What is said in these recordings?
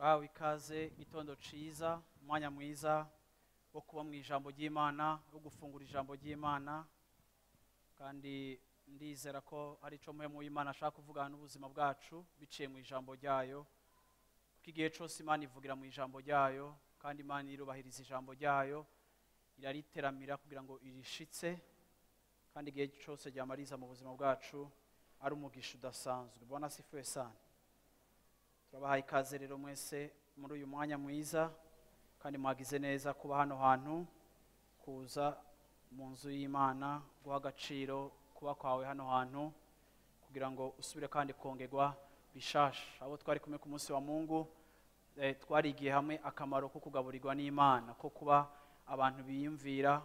Murahawe ikaze, igitondo ciza, umwanya mwiza wo kuba mu ijambo ry'Imana, wo gufungura ijambo ry'Imana. Kandi ndizera ko hari ico Mpwemu w'Imana ashaka kuvugana n'ubuzima bwacu biciye mu ijambo ryayo, kuko igihe cose Imana ivugira mu ijambo ryayo, kandi Imana irubahiriza ijambo ryayo, irariteramira kugira ngo irishitse, kandi igihe cose ryamariza mu buzima bwacu ari umugisha udasanzwe. Bwana asifiwe sana. Turabahaye ikaze rero mwese muri uyu mwanya mwiza, kandi mwagize neza kuba hano hantu, kuza mu nzu y'Imana, guha agaciro kuba kwawe hano hantu kugira ngo usubire kandi kongerwa bishasha. Abo twari kumwe ku munsi wa Mungu, twarigiye hamwe akamaro ko kugaburirwa n'Imana, ko kuba abantu biyumvira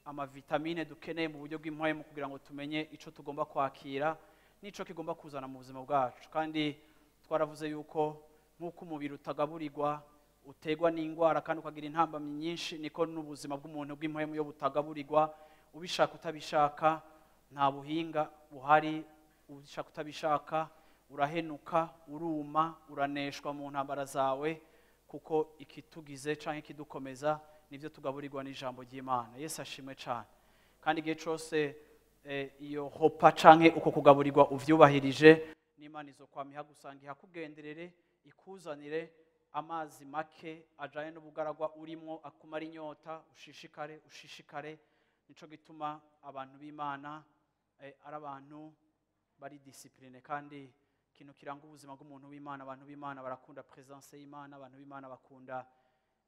amavitamine dukeneye mu buryo bw'impwemu kugira ngo tumenye ico tugomba kwakira n'ico kigomba kuzana mu buzima bwacu. Kandi twaravuze yuko nk'uko umubiri utagaburirwa utegwa n'ingwara kandi ukagira intambamyi nyinshi, niko n'ubuzima bw'umuntu bw'impwemu yo butagaburirwa, ubishaka utabishaka, nta buhinga buhari, ubishaka utabishaka urahenuka, uruma, uraneshwa mu ntambara zawe, kuko ikitugize canke ikidukomeza nivyo tugaburirwa n'ijambo ry'Imana. Yesu ashimwe cane. Kandi igihe cose iyo hopa canke uko kugaburirwa uvyubahirije, n'Imana izokwama ihagusanga, ihakugenderere, ikuzanire amazi make ajanye n'ubugaragwa urimwo, akumara inyota, ushishikare, ushishikare. Nico gituma abantu b'Imana ari abantu bari discipline, kandi ikintu kiranga ubuzima bw'umuntu w'Imana, abantu b'Imana barakunda presence y'Imana, abantu b'Imana bakunda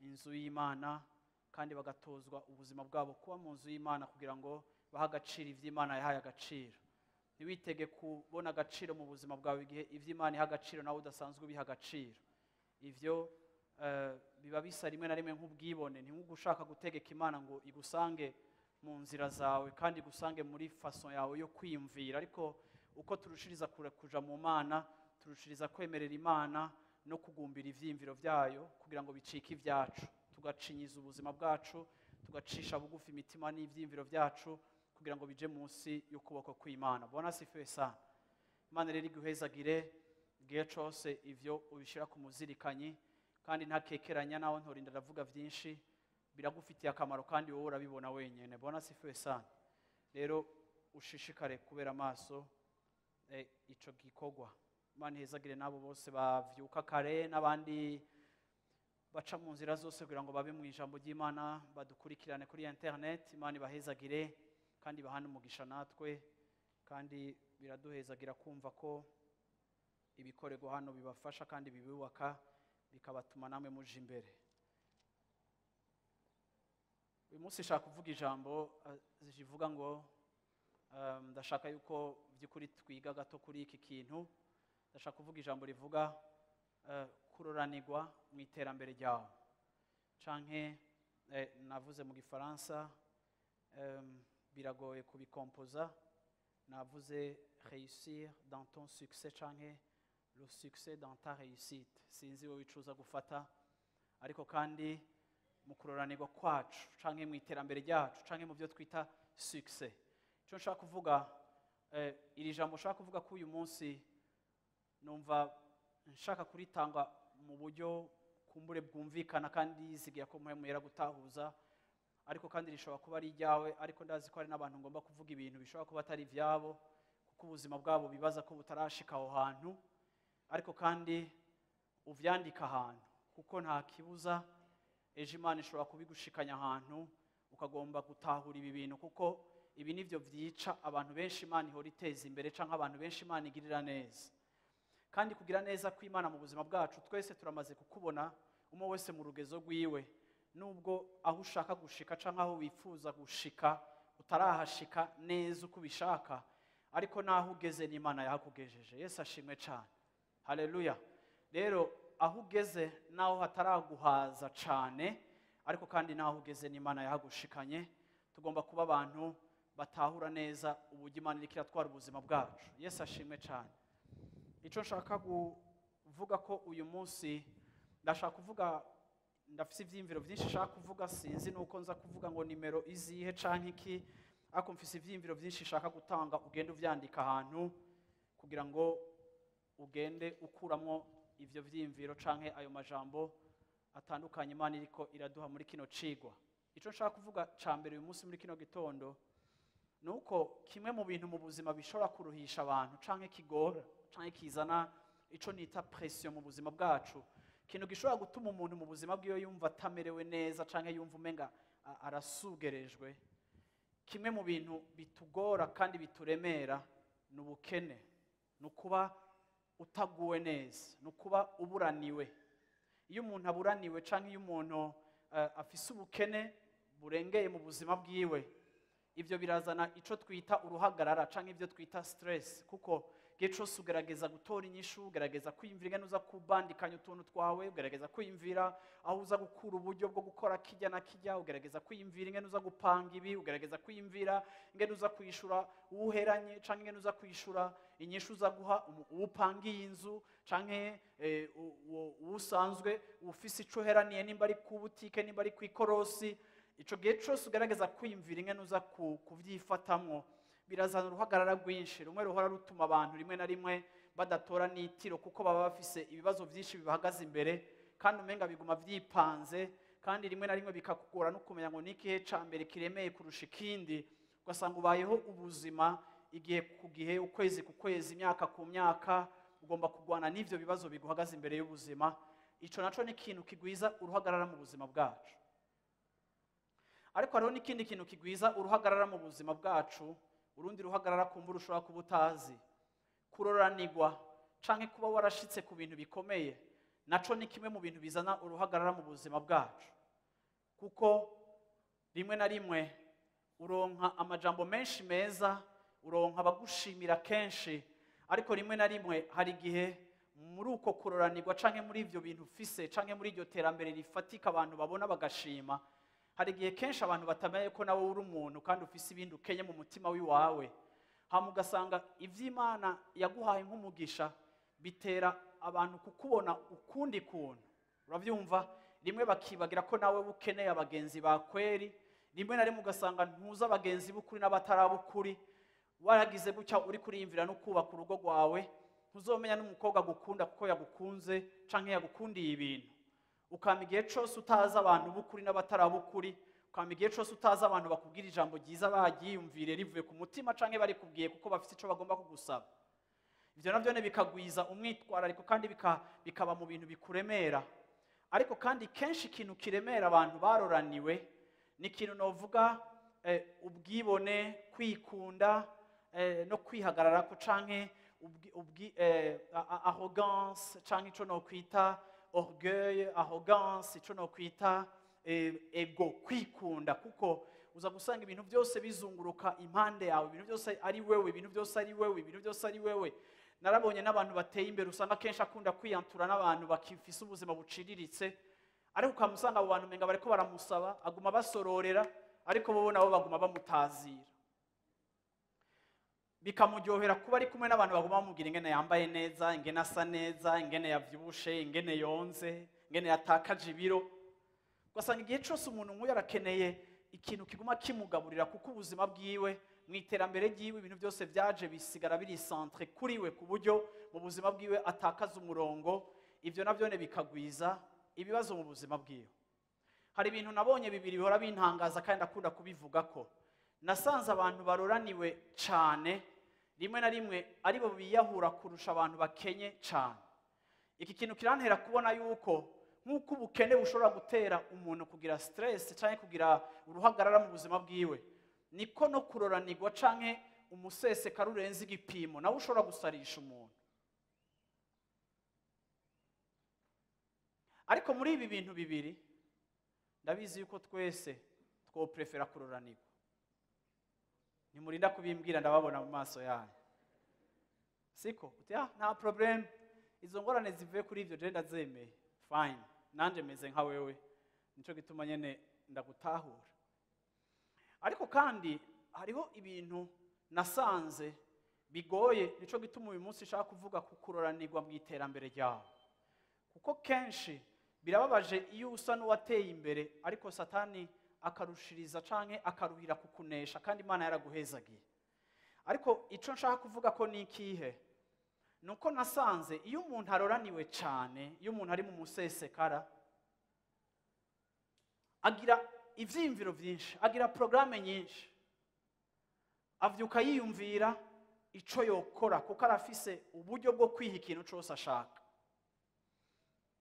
inzu y'Imana, kandi bagatozwa ubuzima bwabo kuba mu nzu y'Imana kugira ngo bahe agaciro ivy'Imana yahaye agaciro. Ntiwitege kubona agaciro mu buzima bwawe igihe ivy'Imana iha agaciro nawe udasanzwe ubiha agaciro. Ivyo biba bisa rimwe na rimwe nk'ubwibone, ni nk'uko ushaka gutegeka Imana ngo igusange mu nzira zawe kandi igusange muri façon yawe yo kwiyumvira. Ariko uko turushiriza kure kuja mu Mana, turushiriza kwemerera Imana no kugumbira ivyiyumviro vyayo kugira ngo bicike ivyacu, tugacinyiza ubuzima bwacu, tugacisha bugufi imitima n'ivyiyumviro vyacu kugira ngo bije munsi y'ukuboko kw'Imana. Bwana asifiwe sana. Imana rero iguhezagire igihe cose ivyo ubishira ku muzirikanyi, kandi ntakekeranya naho ntorinda ndavuga vyinshi, biragufitiye akamaro kandi wowe urabibona wenyene. Bwana asifiwe sana. Rero ushishikare kubera amaso ico gikorwa. Imana ihezagire n'abo bose bavyuka kare n'abandi baca mu nzira zose kugira ngo babe mu ijambo ry'Imana, badukurikirane kuri internet. Imana ibahezagire kandi bahane umugisha natwe, kandi biraduhezagira kumva ko ibikorerwa hano bibafasha kandi bibubaka, bikabatuma namwe muje imbere. Uyu munsi nshaka kuvuga ijambo rivuga ngo ndashaka yuko by'ukuri twiga gato kuri iki kintu. Ndashaka kuvuga ijambo rivuga kuroranirwa mu iterambere ryawe, canke navuze mu gifaransa, biragoye kubikompoza, navuze réussir dans ton succès canke le succès dans ta réussite. Sinzi wowe wicuza gufata, ariko kandi mu kuroranirwa kwacu canke mu iterambere ryacu canke mu byo twita succès. Ico nshaka kuvuga, iri jambo nshaka kuvuga ko uyu munsi numva nshaka kuritanga mu buryo kumbure bwumvikana kandi yizigiye ko Mpwemu Yera gutahuza, ariko kandi rishobora kuba ari iryawe, ariko ndazi ko hari n'abantu ngomba kuvuga ibintu bishobora kuba atari ivyabo, kuko ubuzima bwabo bibaza ko butarashika aho hantu, ariko kandi uvyandika ahantu kuko nta kibuza ejo Imana ishobora kubigushikanya ahantu ukagomba gutahura ibi bintu, kuko ibi nivyo vyica abantu benshi Imana ihora iteza imbere canke abantu benshi Imana igirira neza. Kandi kugira neza kw'Imana mu buzima bwacu twese turamaze kukubona, umwe wese mu rugezo rwiwe, nubwo aho ushaka gushika canke aho wifuza gushika utarahashika neza uko ubishaka, ariko naho ugeze n'Imana yahakugejeje. Yesu ashimwe cane. Haleluya. Rero aho ugeze naho hataraguhaza cane, ariko kandi naho ugeze n'Imana yahagushikanye, tugomba kuba abantu batahura neza uburyo Imana iriko iratwara ubuzima bwacu. Yesu ashimwe cane. Ico nshaka kuvuga ko uyu munsi ndashaka kuvuga, ndafise ivyiyumviro vyinshi nshaka kuvuga, sinzi nuko nza kuvuga ngo nimero izihe canke iki, ariko mfise ivyiyumviro vyinshi nshaka gutanga, ugende uvyandika ahantu kugira ngo ugende ukuramwo ivyo vyiyumviro canke ayo majambo atandukanye Imana iriko iraduha muri kino cigwa. Ico nshaka kuvuga ca mbere uyu munsi muri kino gitondo nuko kimwe mu bintu mu buzima bishobora kuruhisha abantu canke kigora canke kizana ico nita pression mu buzima bwacu, ikintu gishobora gutuma umuntu mu buzima bwiwe yumva atamerewe neza canke yumva umenga arasugerejwe, kimwe mu bintu bitugora kandi bituremera ni ubukene, ni ukuba utaguwe neza, ni ukuba uburaniwe. Iyo umuntu aburaniwe canke iyo umuntu afise ubukene burengeye mu buzima bwiwe, ivyo birazana ico twita uruhagarara canke ivyo twita stress, kuko igihe cose ugerageza gutora inyishu, ugerageza kwiyumvira ingene uza kubandikanya utuntu twawe, ugerageza kwiyumvira aho uza gukura uburyo bwo gukora kijya na kijya, ugerageza kwiyumvira ingene uza gupanga ibi, ugerageza kwiyumvira ingene uza kwishura uwuheranye canke ingene uza kwishura inyishu uza guha uwupangiye inzu canke uwusanzwe ufise ico uheraniye, nimba ari ku butike, nimba ari kw'ikorosi. Ico gihe cose ugerageza kwiyumvira ingene uza kuvyifatamwo, birazana uruhagarara rwinshi, rumwe ruhora rutuma abantu rimwe na rimwe badatora n'itiro, kuko baba bafise ibibazo vyinshi bibahagaze imbere, kandi umenga biguma vyipanze, kandi rimwe na rimwe bikakugora no kumenya ngo ni ikihe ca mbere kiremeye kurusha ikindi. Ugasanga ubayeho ubuzima igihe ku gihe, ukwezi ku kwezi, imyaka ku myaka, ugomba kurwana n'ivyo bibazo biguhagaze imbere y'ubuzima. Ico naco ni ikintu kigwiza uruhagarara mu buzima bwacu. Ariko hariho n'ikindi kintu kigwiza uruhagarara mu buzima bwacu, urundi ruhagarara kumbura ushobora kuba utazi, kuroranirwa canke kuba warashitse ku bintu bikomeye, naco ni kimwe mu bintu bizana uruhagarara mu buzima bwacu. Kuko rimwe na rimwe uronka amajambo menshi meza, uronka abagushimira kenshi, ariko rimwe na rimwe hari igihe muri uko kuroranirwa canke muri ivyo bintu ufise canke muri iryo terambere rifatika abantu babona bagashima, hari igihe kenshi abantu batamenye ko nawe uri umuntu kandi ufise ibindi ukenye mu mutima wiwawe. Hama ugasanga ivy'Imana yaguhaye nk'umugisha bitera abantu kukubona ukundi kuntu. Uravyumva? Rimwe bakibagira ko nawe ukeneye abagenzi ba kweri, rimwe na rimwe ugasanga ntuza abagenzi b'ukuri n'abatarabukuri. Waragize gutya uri kuriyumvira no kubaka urugo rwawe, ntuzomenya n'umukobwa agukunda kuko yagukunze canke yagukundiye ibintu. Ukama igihe cose utazi abantu b'ukuri n'abatarabukuri, ukama igihe cose utazi abantu bakubwira ijambo ryiza baryiyumvire rivuye ku mutima canke barikubwiye kuko bafite ico bagomba kugusaba. Ivyo navyo ne bikagwiza umwitwarariko kandi bikaba mu bintu bikuremera. Ariko kandi kenshi ikintu kiremera abantu baroraniwe ni ikintu novuga ubwibone, kwikunda, no kwihagararako canke arrogance, canke ico nokwita orgueil, arrogance, ico nokwita ego, kwikunda. Kuko uza gusanga ibintu byose bizunguruka impande yawe, ibintu byose ari wewe, ibintu byose ari wewe, ibintu byose ari wewe. Narabonye n'abantu bateye imbere usanga kenshi akunda kwiyantura n'abantu bakifise ubuzima buciriritse, ariko ukamusanga abo bantu umenga bariko baramusaba, aguma basororera, ariko bo nabo baguma bamutazira. Bikamuryohera kuba ari kumwe n'abantu baguma bamubwira ingene yambaye neza, ingene asa neza, ingene yavyibushe, ingene yonze, ingene yatakaje ibiro. Ugasanga igihe cose umuntu nk'uyu arakeneye ikintu kiguma kimugaburira, kuko ubuzima bwiwe mu iterambere ryiwe ibintu byose vyaje bisigara biri centre kuri we, ku buryo mu buzima bwiwe atakaza umurongo. Ivyo navyo ne bikagwiza ibibazo mu buzima bwiwe. Hari ibintu nabonye bibiri bihora bintangaza kandi ndakunda kubivuga ko nasanze abantu baroraniwe cane rimwe na rimwe aribo biyahura kurusha abantu bakenye cane. Iki kintu kirantera kubona yuko nk'uko ubukene bushobora gutera umuntu kugira stress canke kugira uruhagarara mu buzima bwiwe, niko no kuroranirwa canke umusesekara urenze igipimo nawe ushobora gusarisha umuntu. Ariko muri ibi bintu bibiri ndabizi yuko twese twoprefera kuroranirwa. Nimurinda kubimbwira ndababona mu maso yanyu. Siko uti nta problem, izo ngorane zivuye kuri ivyo je ndazemeye, fine, nanje meze nka wewe, nico gituma nyene ndagutahura. Ariko kandi hariho ibintu nasanze bigoye, nico gituma uyu munsi nshaka kuvuga ku kuroranirwa mu iterambere ryawe. Kuko kenshi birababaje iyo usa n'uwateye imbere ariko Satani akarushiriza canke akaruhira kukunesha kandi Imana yaraguhezagiye. Ariko ico nshaka kuvuga ko ni ikihe? Nuko nasanze iyo umuntu aroraniwe cyane, iyo umuntu ari mu musesekara, agira ivyiyumviro vyinshi, agira programme nyinshi, avyuka yiyumvira ico yokora kuko arafise uburyo bwo kwiha ikintu cose ashaka.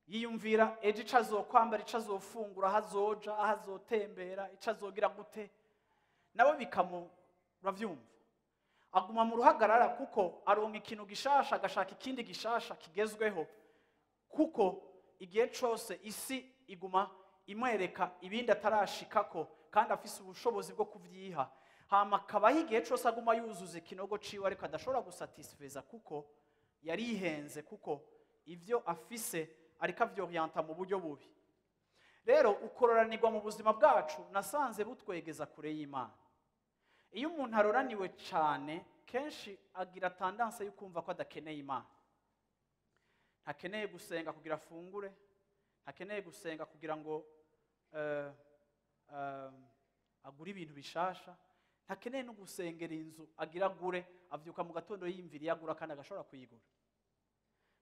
Yiyumvira ejo ico azokwambara, ico azofungura, aho azoja, aho azotembera, ico azogira gute, nabo bikamuravyumva. Aguma mu ruhagarara kuko aronka ikintu gishasha, agashaka ikindi gishasha kigezweho, kuko igihe cose isi iguma imwereka ibindi atarashikako kandi afise ubushobozi bwo kuvyiha. Hama akabaho igihe cose aguma yuzuza ikinogo ciwe, ariko adashobora gusatisfeza kuko yarihenze, kuko ivyo afise ariko avyorienta mu buryo bubi. Rero ukororanirwa mu buzima bwacu nasanze butwegeza kure y'Imana. Iyo umuntu aroraniwe cyane, kenshi agira tendance yo kumva ko adakeneye Imana. Ntakeneye gusenga kugira afungure, ntakeneye gusenga kugira ngo agure ibintu bishasha, ntakeneye no gusengera inzu agira agure, avyuka mu gatondo yiyumvira iyo agura kandi agashobora kuyigura.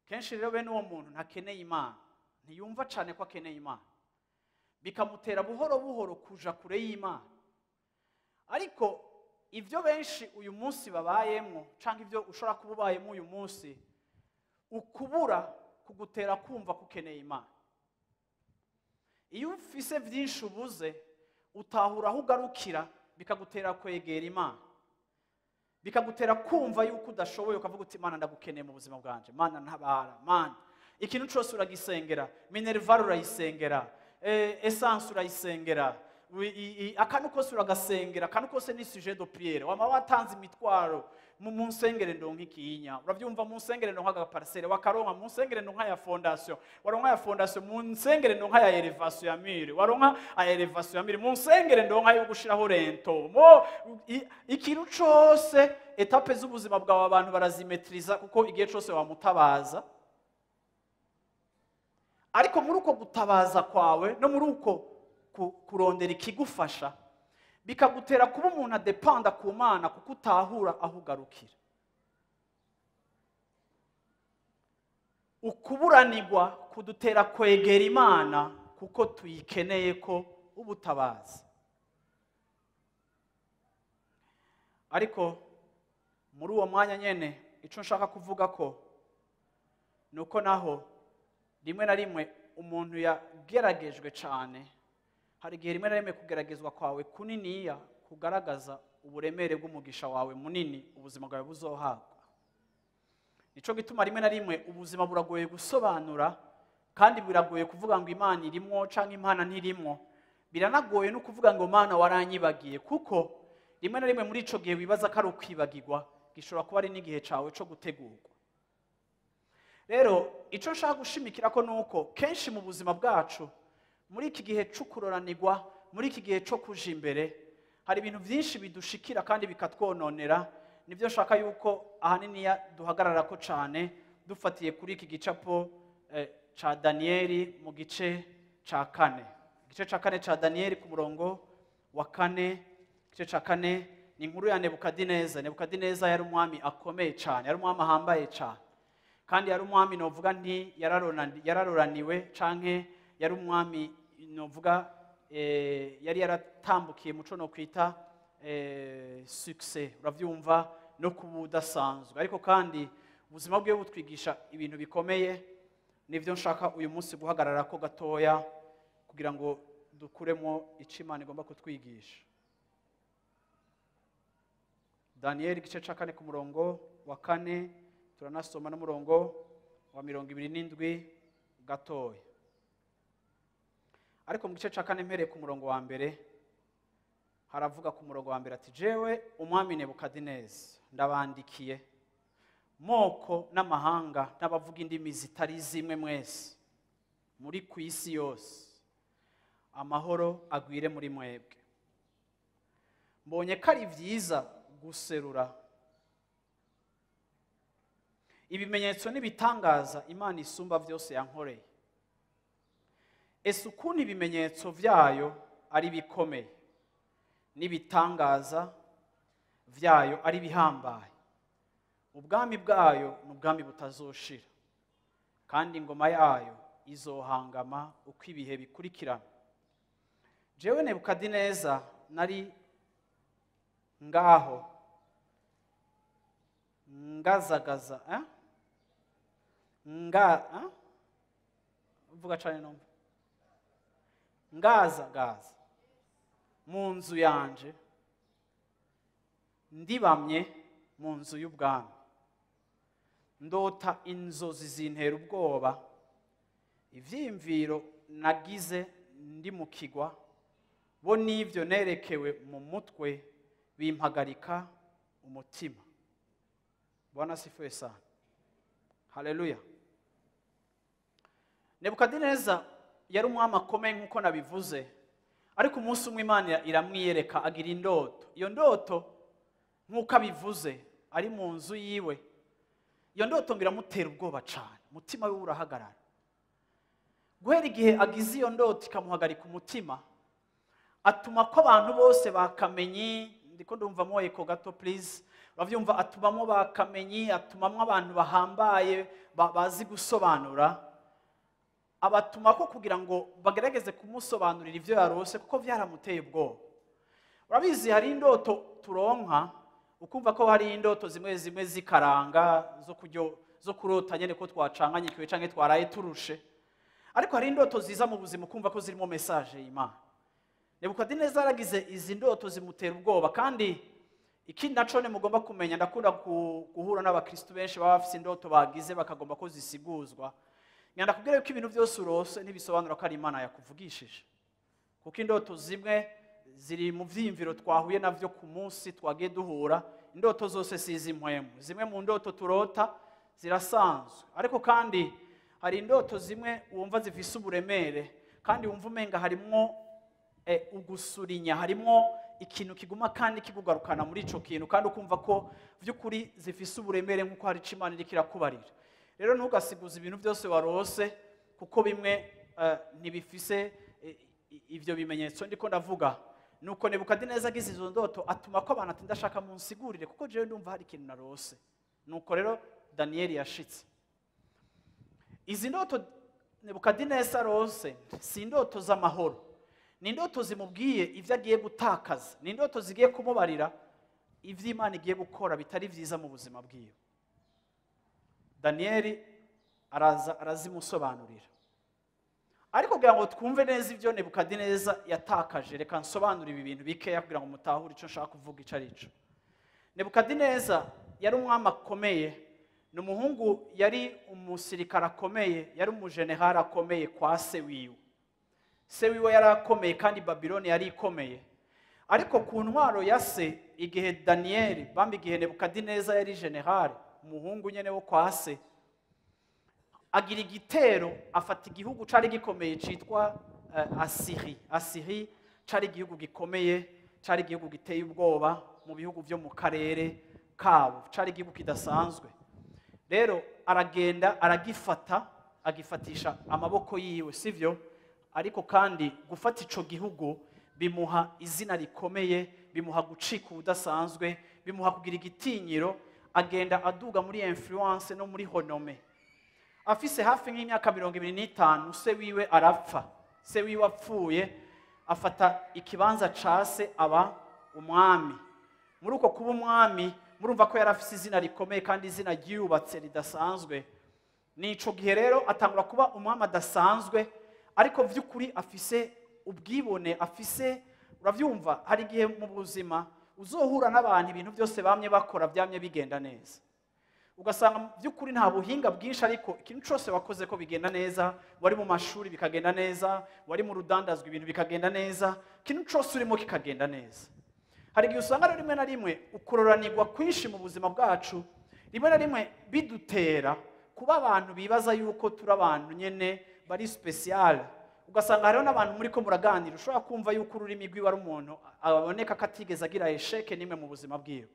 Kenshi rero bene uwo muntu ntakeneye Imana, ntiyumva cyane ko akeneye Imana, bikamutera buhoro buhoro kuja kure y'Imana. Ariko ivyo benshi uyu munsi babayemwo, canke ivyo ushobora kuba ubayemwo uyu munsi, ukubura kugutera kumva ko ukeneye Imana. Iyo ufise vyinshi ubuze, utahura aho ugarukira, bikagutera kwegera Imana, bikagutera kumva yuko udashoboye, ukavuga uti Imana ndagukeneye mu buzima bwanje, Mana ntabara, Mana ikintu cose uragisengera, minerval urayisengera, essence urayisengera, akantu kose uragasengera, akantu kose ni sujet de prière. Wama watanze imitwaro mu nsengere ndonka ikinya, uravyumva, mu nsengere ndonka agaparcelle, wakaronka, mu nsengere ndonka ya fondation, waronka ya fondation, mu nsengere ndonka ya elevation ya mur, waronka ya elevation ya mur, mu nsengere ndonka yo gushiraho linteau. Mo ikintu cose, étapes z'ubuzima bwawe abantu barazimetriza kuko igihe cose wamutabaza. Ariko muri uko gutabaza kwawe no muri uko kurondera ikigufasha, bikagutera kuba umuntu adepanda ku Mana, kuko utahura aho ugarukira. Ukuburanirwa kudutera kwegera Imana kuko tuyikeneye ko ubutabazi. Ariko muri uwo mwanya nyene, ico nshaka kuvuga ko nuko naho rimwe na rimwe umuntu yageragejwe cane, hari igihe rimwe na rimwe kugeragezwa kwawe kuniniya kugaragaza uburemere bw'umugisha wawe munini ubuzima bwawe buzohabwa. Nico gituma rimwe na rimwe ubuzima buragoye gusobanura, kandi biragoye kuvuga ngo Imana irimwo canke Imana ntirimwo. Biranagoye no kuvuga ngo Mana waranyibagiye, kuko rimwe na rimwe muri ico gihe wibaza ko ari ukwibagirwa, gishobora kuba ari n'igihe cawe co gutegurwa. Rero ico nshaka gushimikira ko nuko kenshi mu buzima bwacu, muri iki gihe c'ukuroranirwa, muri iki gihe co kuja imbere, hari ibintu vyinshi bidushikira kandi bikatwononera. Nivyo nshaka yuko ahanini duhagarara ko cane dufatiye kuri iki gicapo ca Danieli mu gice ca kane. Igice ca kane ca Danieli ku murongo wa kane, igice ca kane ni inkuru ya Nebukadineza. Nebukadineza yari umwami akomeye cane, yari umwami ahambaye cane, kandi yari umwami novuga nti yararoraniwe, canke yari umwami novuga yari yaratambukiye muco no kwita succès, uravyumva, no kuba udasanzwe. Ariko kandi ubuzima bwiwe butwigisha ibintu bikomeye, nivyo nshaka uyu munsi guhagarara ko gatoya kugira ngo dukuremo ico Imana igomba kutwigisha. Daniel igice ca kane ku murongo wa kane, turanasoma n'umurongo wa 27 gatoya. Ariko mu gice ca kane mpereye ku murongo wa mbere, haravuga ku murongo wa mbere ati: jewe umwami Nebukadineza ndabandikiye, moko n'amahanga n'abavuga indimi zitari zimwe mwese muri ku isi yose, amahoro agwire muri mwebwe. Mbonye ko ari vyiza guserura ibimenyetso n'ibitangaza Imana isumba vyose yankoreye. Ese ukuntu ibimenyetso vyayo ari bikomeye n'ibitangaza vyayo ari bihambaye, Ubwami bwayo ni ubwami butazoshira, kandi ingoma yayo izohangama uko ibihe bikurikirana. Jewe Nebukadineza nari ngaho ngazagaza nga vuga cyane numva ngazagaza mu nzu yanje, ndibamye mu nzu y'ubwami, ndota inzozi zintera ubwoba, ivyiyumviro nagize ndi mu kigwa bo n'ivyo nerekewe mu mutwe bimpagarika umutima. Bwana asifiwe sana. Haleluya. Nebukadineza yari umwami akomeye nk'uko nabivuze, ariko umunsi umwe Imana iramwiyereka agira indoto. Iyo ndoto nk'uko abivuze ari mu nzu yiwe, iyo ndoto ngo iramutera ubwoba cyane, umutima we urahagarara. Guhera igihe agize iyo ndoto ikamuhagarika umutima, atuma ko abantu bose bakamenyi, ndiko ndumva eko gato please, uravyumva, atumamo bakamenyi, atumamwo abantu bahambaye bazi gusobanura, abatuma ko kugira ngo bagerageze kumusobanurira ivyo yarose, kuko vyaramuteye ubwoba. Urabizi hari indoto turonka ukumva ko hari indoto zimwe zimwe zikaranga zo kurota nyene ko twacanganyikiwe canke twaraye turushe, ariko hari indoto ziza mu buzima ukumva ko zirimo message y'Imana. Nebukadineza yaragize izi ndoto zimutera ubwoba. Kandi ikindi naco ne mugomba kumenya, ndakunda guhura n'abakristo benshi baba bafise indoto bagize bakagomba ko zisiguzwa. Ngenda kubwira ko ibintu byose urose ntibisobanura ko ari Imana yakuvugishije, kuko indoto zimwe ziri mu vyiyumviro twahuye navyo ku munsi twagiye duhura. Indoto zose si iz'impwemu, zimwe mu ndoto turota zirasanzwe, ariko kandi hari indoto zimwe wumva zifise uburemere, kandi wumva umenga harimwo ugusurinya, harimwo ikintu kiguma kandi kikugarukana muri ico kintu, kandi ukumva ko vy'ukuri zifise uburemere nk'uko hari ico Imana iriko irakubarira. Rero ntugasiguze ibintu byose warose, kuko bimwe ntibifise ivyo bimenyetso ndiko ndavuga. Nuko Nebukadineza agize izo ndoto atuma ko abantu ati ndashaka munsigurire, kuko jewe ndumva hari ikintu narose. Nuko rero Daniyeli yashitse. Izi ndoto Nebukadineza arose si indoto z'amahoro, ni indoto zimubwiye ivyo agiye gutakaza, ni indoto zigiye kumubarira ivyo Imana igiye gukora bitari vyiza mu buzima bwiwe. Daniyeli araza arazimusobanurira. Ariko kugira ngo twumve neza ivyo Nebukadineza yatakaje, reka nsobanure ibi bintu bikeya kugira ngo mutahure ico nshaka kuvuga ico ari cyo. Nebukadineza yari umwami akomeye, ni umuhungu yari umusirikare akomeye, yari umujenerali akomeye kwa se wiwe. Se wiwe yari akomeye kandi Babiloni yari ikomeye. Ariko ku ntwaro ya se, igihe Daniyeli bamba igihe Nebukadineza yari generali, umuhungu nyene wo kwa se, agira igitero afata igihugu cari gikomeye citwa Asiri. Asiri cari igihugu gikomeye, cari igihugu giteye ubwoba mu bihugu vyo mu karere kabo, cari igihugu kidasanzwe. Rero aragenda aragifata, agifatisha amaboko yiwe, sivyo? Ariko kandi gufata ico gihugu bimuha izina rikomeye, bimuha gucika ubudasanzwe, bimuha kugira igitinyiro, agenda aduga muri influence no muri honome. Afise hafi nk'imyaka 25 se wiwe arapfa. Se wiwe apfuye afata ikibanza ca se aba umwami. Muri uko kuba umwami murumva ko yari afise izina rikomeye kandi izina ryubatse ridasanzwe. Nico gihe rero atangura kuba umwami adasanzwe, ariko vy'ukuri afise ubwibone, afise, uravyumva, hari igihe mu buzima uzohura n'abantu ibintu byose bamye bakora byamye bigenda neza, ugasanga by'ukuri nta buhinga bwinshi, ariko ikintu cyose wakoze ko bigenda neza, wari mu mashuri bikagenda neza, wari mu rudandazwa ibintu bikagenda neza, ikintu cyose urimo kikagenda neza. Hari igihe usanga rimwe na rimwe ukororanirwa kwinshi mu buzima bwacu, rimwe na rimwe bidutera kuba abantu bibaza yuko turi abantu nyene bari special. Ugasanga hariho n'abantu muri ko muraganira ushobora kumva yuko ururimi rwiwe ari umuntu aboneka ko atigeze agira esheke nimwe mu buzima bwiwe,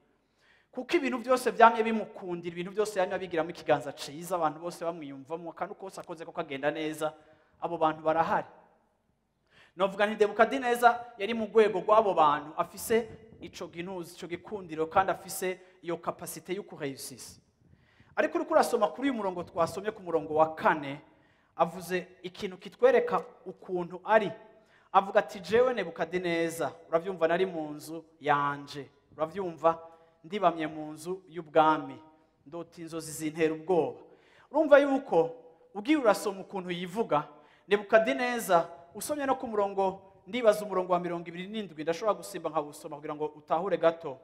kuko ibintu byose byamye bimukundira, ibintu byose yamye abigiramo ikiganza ciza, abantu bose bamwiyumvamo, akantu kose akoze ko kagenda neza. Abo bantu barahari. Novuga nti Nebukadineza yari mu rwego rw'abo bantu, afise ico ginuzi, ico gikundiro, kandi afise iyo capacité yo kureyusisa. Ariko uriko urasoma kuri uyu murongo twasomye, ku murongo wa 4, avuze ikintu kitwereka ukuntu ari. Avuga ati jewe Nebukadineza, uravyumva, nari mu nzu yanje, uravyumva, ndibamye mu nzu y'ubwami, ndota inzozi zintera ubwoba. Urumva yuko ugiye urasoma ukuntu yivuga Nebukadineza, usomye no ku murongo, ndibaza umurongo wa 27, ndashobora gusimba nkawusoma kugira ngo utahure gato.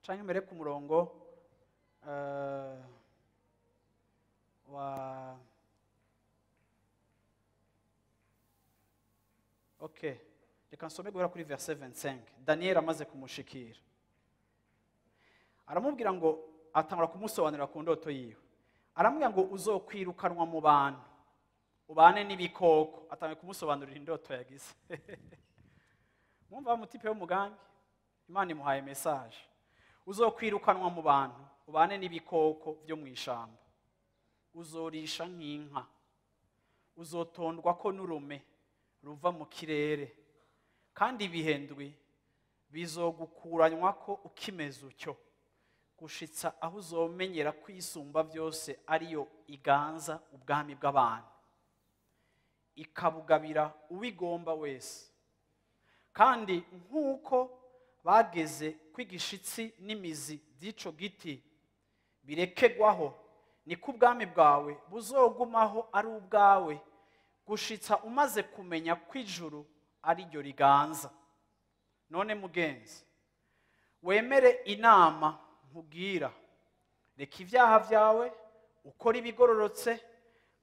Canke mbere ku murongo wa, okay, reka nsome guhera kuri verset 25. Daniel amaze kumushikira aramubwira ngo, atangura kumusobanurira ku ndoto yiwe, aramubwira ngo uzokwirukanwa mu bantu ubane n'ibikoko. Atangiye kumusobanurira indoto yagize. Mwumva mutipe w'umugambi, Imana imuhaye message: uzokwirukanwa mu bantu ubane n'ibikoko byo mu ishamba, uzorisha nk'inka, uzotondwa ko n'urume ruva mu kirere, kandi ibihendwi bizogukuranywa ko ukimeze utyo, gushitsa aho uzomenyera kwisumba byose ariyo iganza ubwami bw'abantu, ikabugabira uwigomba wese. Kandi nk'uko bageze kw'igishitsi n'imizi by'ico giti birekegwaho, niko ubwami bwawe buzogumaho ari ubwawe, gushitsa umaze kumenya kw'ijuru ari ryo riganza. None mugenzi, wemere inama nkubwira, reka ibyaha byawe, ukore ibigororotse,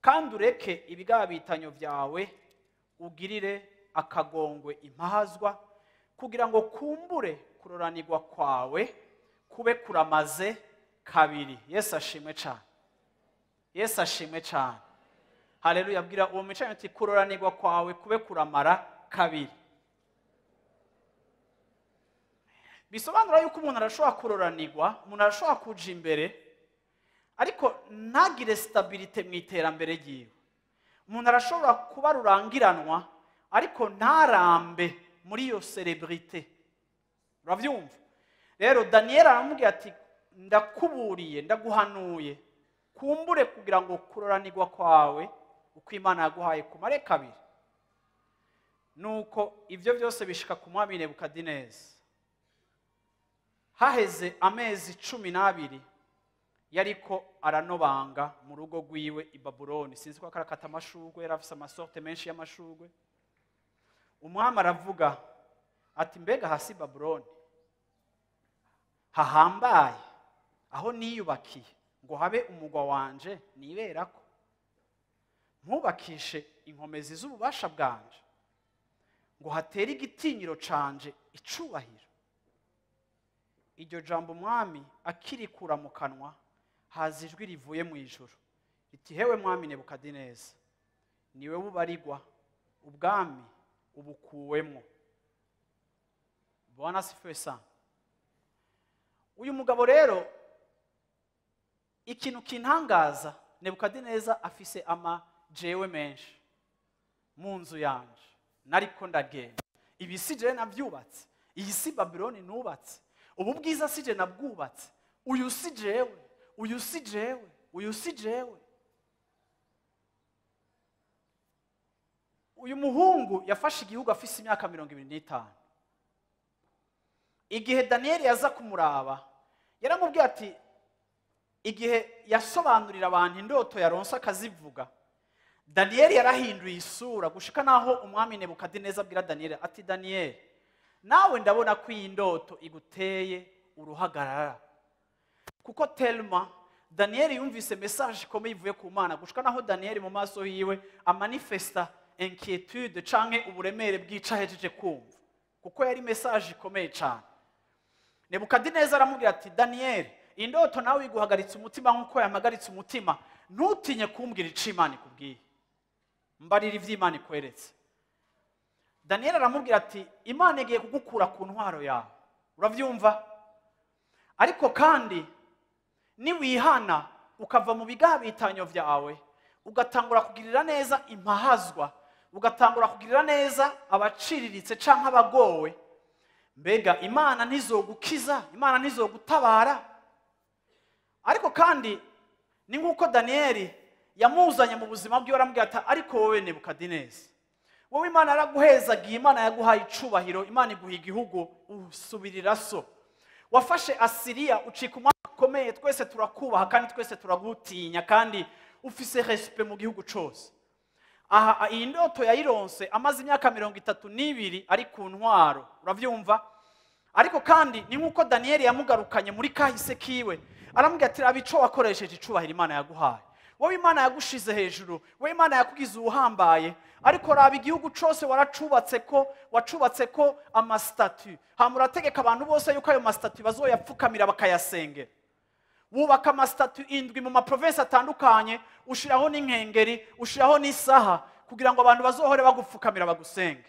kandi ureke ibigabitanyo byawe, ugirire akagongwe impahazwa, kugira ngo kumbure kuroranirwa kwawe kube kuramaze kabiri. Yesu ashimwe cyane, Yesu ashimwe cyane, haleluya. Abwira uwo mwicanyi ati kuroranirwa kwawe kube kuramara kabiri. Bisobanura yuko umuntu arashobora kuroranirwa, umuntu arashobora kuja imbere, ariko ntagire stabilité mu iterambere ryiwe. Umuntu arashobora kuba rurangiranwa, ariko ntarambe muri iyo célébrité. Uravyumva? Rero Daniel aramubwira ati ndakuburiye, ndaguhanuye, kumbure kugira ngo kuroranirwa kwawe uko Imana yaguhaye kumare kabiri. Nuko ivyo byose bishika ku mwami Nebukadineza. Haheze amezi 12 yariko aranobanga mu rugo rwiwe i Babuloni. Sinzi ko akarakata amashurwe, yari afise amasorte menshi y'amashurwe. Umwami aravuga ati mbega hasi Babuloni hahambaye aho niyubakiye ngo habe umugwa wanje niberako, mpubakishe inkomezi z'ububasha bwanje ngo hatere igitinyiro canje icubahiro. Iryo jambo umwami akirikura mu kanwa, haza ijwi rivuye mu ijuru riti hewe mwami Nebukadineza, niwe bubarigwa ubwami ubukuwemo. Bwana asifiwe sana. Uyu mugabo rero, ikintu kintangaza, Nebukadineza afise ama jewe menshi mu nzu yanje, nariko ndagenda, ibi si jewe navyubatse, iyi si Babuloni nubatse, ubu bwiza si je nabwubatse, uyu si jewe, uyu si jewe, uyu si jewe. Uyu muhungu yafashe igihugu afise imyaka 25. Igihe Daniel yaza kumuraba, yaramubwiye ati, igihe yasobanurira abantu indoto yaronse akazivuga, Daniel yarahinduye isura gushika naho umwami Nebukadineza abwira Daniel ati Daniel, nawe ndabona ko iyi ndoto iguteye uruhagarara. Kuko telma Daniel yumvise message ikomeye ivuye ku Mana, gushika naho Daniel mu maso yiwe amanifesta inquiétude canke uburemere bw'ica hejeje kumva, kuko yari message ikomeye cyane. Nebukadineza aramubwira ati Daniel, indoto nawe iguhagaritse umutima nkuko yamagaritse umutima, ntutinye kumbwira ico Imana ikubwiye, mbarira ivyo Imana ikweretse. Daniel aramubwira ati Imana igiye kugukura ku ntwaro yawe, uravyumva, ariko kandi niwihana ukava mu bigabitanyo vyawe, ugatangura kugirira neza impahazwa, ugatangura kugirira neza abaciriritse canke abagowe, mbega Imana ntizogukiza, Imana ntizogutabara? Ariko kandi ni nk'uko Daniyeli yamuzanye mu buzima bwiwe, aramubwira ati: "Ariko wowe Nebukadineza, wowe Imana yaraguhezagiye, Imana yaguhaye icubahiro, Imana iguha igihugu, usubirira so, wafashe Asiriya ucika umwami ukomeye, twese turakubaha kandi twese turagutinya, kandi ufise respect mu gihugu cose." Aha iyi ndoto yayironse amaze imyaka 32 ari ku ntwaro, uravyumva? Ariko kandi ni nk'uko Daniyeli yamugarukanye muri kahise kiwe, aramubwira ati: "Raba ico wakoresheje icubahiro Imana yaguhaye. Wowe Imana yagushize hejuru, wowe Imana yakugize uwuhambaye, ariko raba igihugu cose waracubatse ko, wacubatse ko ama statues, hama urategeka abantu bose yuko ayo ma statues bazoyapfukamira bakayasengera. Wubaka ama statues 7 mu ma provinces atandukanye, ushiraho n'inkengeri, ushiraho n'isaha, kugira ngo abantu bazohore bagupfukamira bagusenge.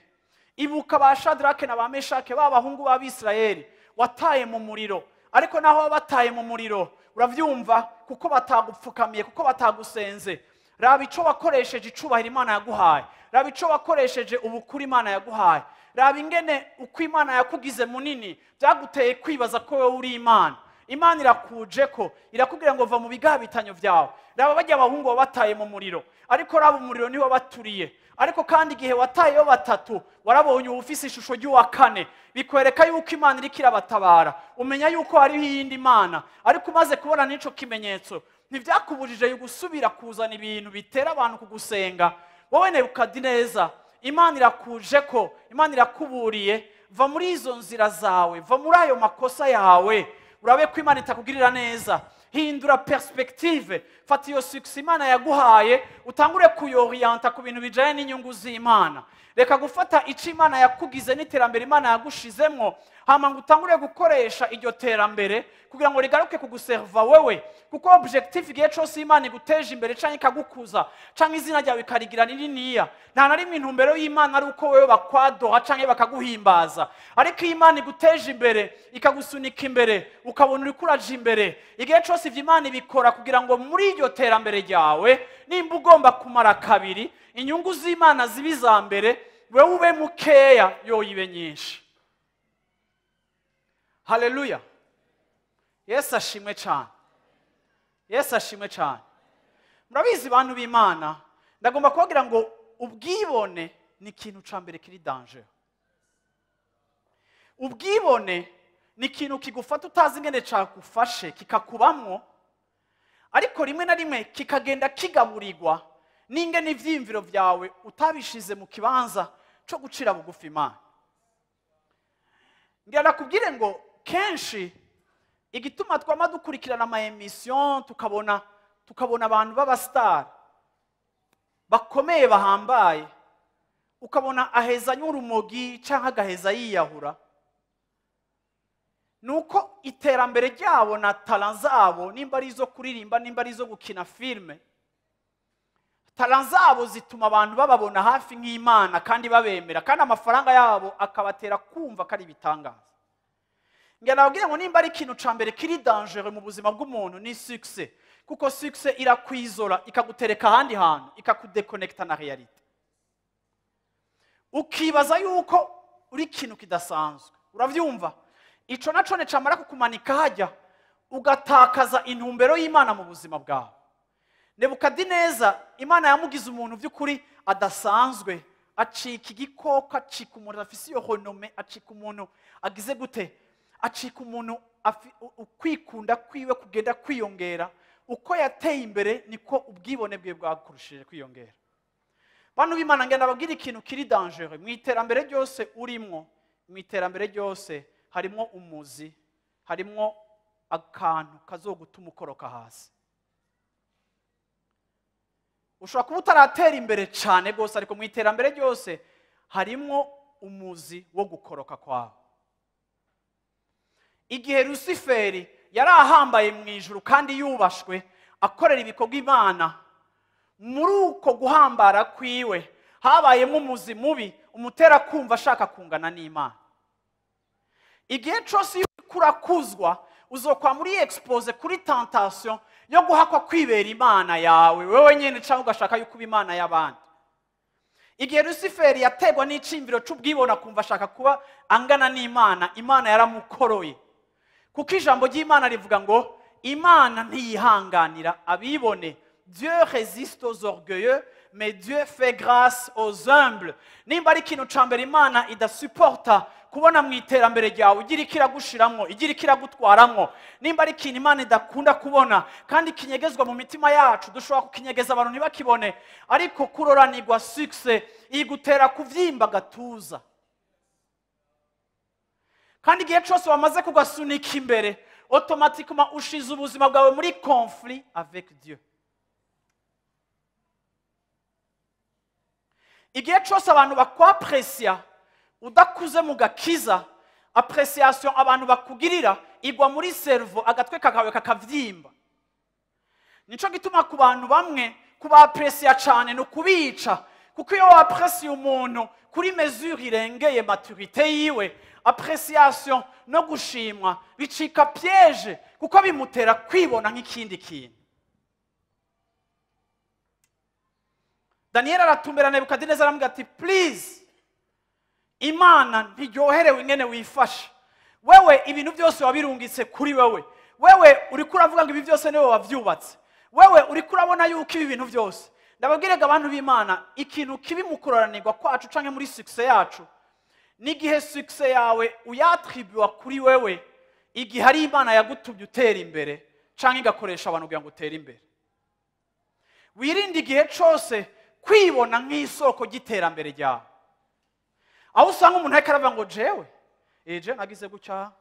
Ibuka ba Shadrake na ba Meshake, ba bahungu b'Abisirayeli wataye mu muriro. Ariko naho baba bataye mu muriro, uravyumva, kuko batagupfukamiye, kuko batagusenze, raba ico wakoresheje icubahiro Imana yaguhaye, raba ico wakoresheje ubukuru Imana yaguhaye, raba ingene uko Imana yakugize munini byaguteye kwibaza ko wowe uri Imana. Imana irakuje ko irakubwira ngo va mu bigabitanyo vyawe. Raba bajya abahungu wabataye mu muriro, ariko raba umuriro niwo baturiye. Ariko kandi igihe watayeyo batatu, warabonye uwufise ishusho ry'uwa kane, bikwereka yuko Imana iriko irabatabara, umenya yuko hariho iyindi mana. Ariko umaze kubona n'ico kimenyetso, ntivyakubujije gusubira kuzana ibintu bitera abantu kugusenga. Wowe Nebukadineza, Imana irakuje ko Imana irakuburiye: va muri izo nzira zawe, va muri ayo makosa yawe, urabe ko Imana itakugirira neza. Hindura perspective, fata iyo succès Imana yaguhaye, utangure kuyoriyanta ku bintu bijanye n'inyungu z'Imana. Reka gufata ico Imana yakugize n'iterambere Imana yagushizemwo, hama ngo utangure gukoresha iryo terambere kugira ngo rigaruke kuguserva wewe, kuko objectif igihe cose Imana iguteje imbere canke ikagukuza canke izina ryawe ikarigira rininiya, nta na rimwe intumbero y'Imana ari uko wewe bakwadoha canke bakaguhimbaza. Ariko iyo Imana iguteje imbere, ikagusunika imbere, ukabona uriko uraja imbere, igihe cose ivyo Imana ibikora kugira ngo muri iryo terambere ryawe, nimba ugomba kumara kabiri, inyungu z'Imana zibe iza mbere, wewe ube mukeya, yoyibe nyinshi. Haleluya, Yesu ashimwe cyane, Yesu ashimwe cyane. Murabizi bantu b'Imana, ndagomba kubabwira ngo ubwibone ni ikintu ca mbere kiri danger. Ubwibone ni ikintu kigufata utazi ingene cagufashe, kikakubamwo, ariko rimwe na rimwe kikagenda kigaburirwa n'ingene ivyiyumviro vyawe utabishize mu kibanza co gucira bugufi Imana. Ngira nakubwire ngo kenshi igituma twama dukurikirana ama émissions, tukabona abantu b'aba stars bakomeye bahambaye, ukabona aheza urumogi canke agaheza yiyahura, nuko iterambere ryabo na talent zabo, nimba ari izo kuririmba, nimba ari izo gukina filime, talent zabo zituma abantu bababona hafi nk'Imana kandi babemera, kandi amafaranga yabo akabatera kumva ko ari ibitangaza. Ngira nababwire ngo nimba ari ikintu ca mbere kiri dangereux mu buzima bw'umuntu ni succès, kuko succès irakwizora, ikagutereka ahandi hantu, ikakudekonekita na réalité, ukibaza yuko uri ikintu kidasanzwe, uravyumva? Ico naco ne camara kukumanika hajya, ugatakaza intumbero y'Imana mu buzima bwawe. Nebukadineza, Imana yamugize umuntu by'ukuri adasanzwe, acika igikoko, acika umuntu afise iyo renommée, acika umuntu agize gute, acika umuntu ukwikunda kwiwe kugenda kwiyongera. Uko yateye imbere niko ubwibone bwe bwakurushije kwiyongera. Bantu b'Imana, ngenda babwira ikintu kiri dangereux mu iterambere ryose urimwo. Mu iterambere ryose harimwo umuzi, harimwo akantu kazogutuma ukoroka hasi. Ushobora kuba utaratera imbere cyane rwose, ariko mu iterambere ryose harimwo umuzi wo gukoroka kwawe. Igihe Rusiferi yari ahambaye mu ijuru kandi yubashwe, akorera ibikorwa Imana, muri uko guhambara kwiwe habayemo umuzi mubi umutera kumva ashaka kungana n'Imana. Igihe cyose iyo uriko urakuzwa, uzokwa muri exposé kuri tentation yo guhakwa kwibera Imana yawe wewe nyine, cyangwa ugashaka yuko uba Imana y'abandi. Igihe Rusiferi yategwa n'iciyumviro c'ubwibone, akumva ashaka kuba angana n'Imana, Imana yaramukoroye, kuko ijambo ry'Imana rivuga ngo Imana ntiyihanganira abibone. Dieu résiste aux orgueilleux, mais Dieu fait grâce aux humbles. Nimba ari ikintu ca mbere Imana idasuporta kubona mu iterambere ryawe, igira ikiragushiramwo, igira ikiragutwaramwo. Nimba ari ikintu Imana idakunda kubona kandi kinyegezwa mu mitima yacu, dushobora kukinyegeza abantu ntibakibone, ariko kuroranirwa succès igutera kuvyimba gatuza. Kandi igihe cyose wamaze kugasunika imbere, automatiquement ushize ubuzima bwawe muri conflit avec Dieu. Igihe cyose abantu bakwapresia udakuze mu gakiza, appréciation abantu bakugirira igwa muri cerveau, agatwe kakawe kakavyimba. Nico gituma ku bantu bamwe kubapresia cyane no kubica, kuko iyo wapresiye umuntu kuri mesure irengeye maturité yiwe, appréciation no gushimwa bicika piège, kuko bimutera kwibona nk'ikindi kintu. Daniel aratumbera Nebukadinezari aramubwira ati please, Imana ntiryoherewe ingene wifashe. Wewe ibintu byose wabirungitse kuri wewe. Wewe uriko uravuga ngo ibi byose niwe wavyubatse. Wewe uriko urabona yuko ibi bintu byose. Ndababwirega abantu b'Imana, ikintu kibi mu kuroranirwa kwacu canke muri succès yacu, n'igihe succès yawe uyatribuwa kuri wewe, igihe ari Imana yagutumye utera imbere canke igakoresha abantu kugira ngo utere imbere. Wirinde igihe cose kwibona nk'isoko ry'iterambere ryawe. Aho usanga umuntu ariko aravuga ngo jewe, je nagize gutya,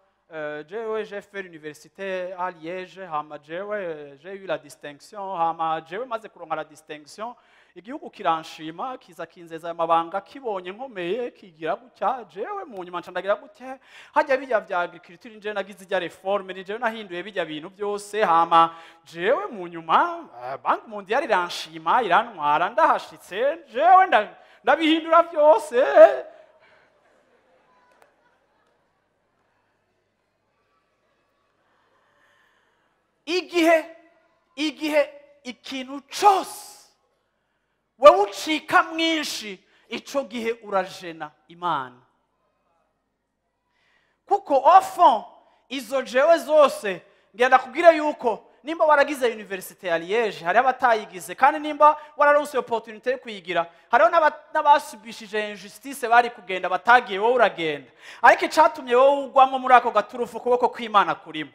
jewe j'ai fait l'université à Liège, hama jewe j'ai eu la distinction, hama jewe maze kuronka la distinction, igihugu kiranshima, kiza kinzeza amabanga, kibonye nkomeye, kigira gutya, jewe mu nyuma ncandagira gutya, hajya bijya vya agriculture nje nagize ijya reforme, ni jewe nahinduye bijya bintu byose, hama jewe mu nyuma Banque mondiale iranshima, irantwara, ndahashitse, jewe ndabihindura byose. Igihe ikintu cyose wewe ucika mwinshi, ico gihe urajena Imana. Kuko au fond izo jewe zose ngenda kubwira yuko nimba waragize université ya Liège, hari abatayigize, kandi nimba wararonse opportunité yo kuyigira, hariho n'abasubishije injustice bari kugenda batagiye, wowe uragenda. Ariko icatumye wowe ugwamo muri ako gaturufu kuboko kw'Imana kurimo.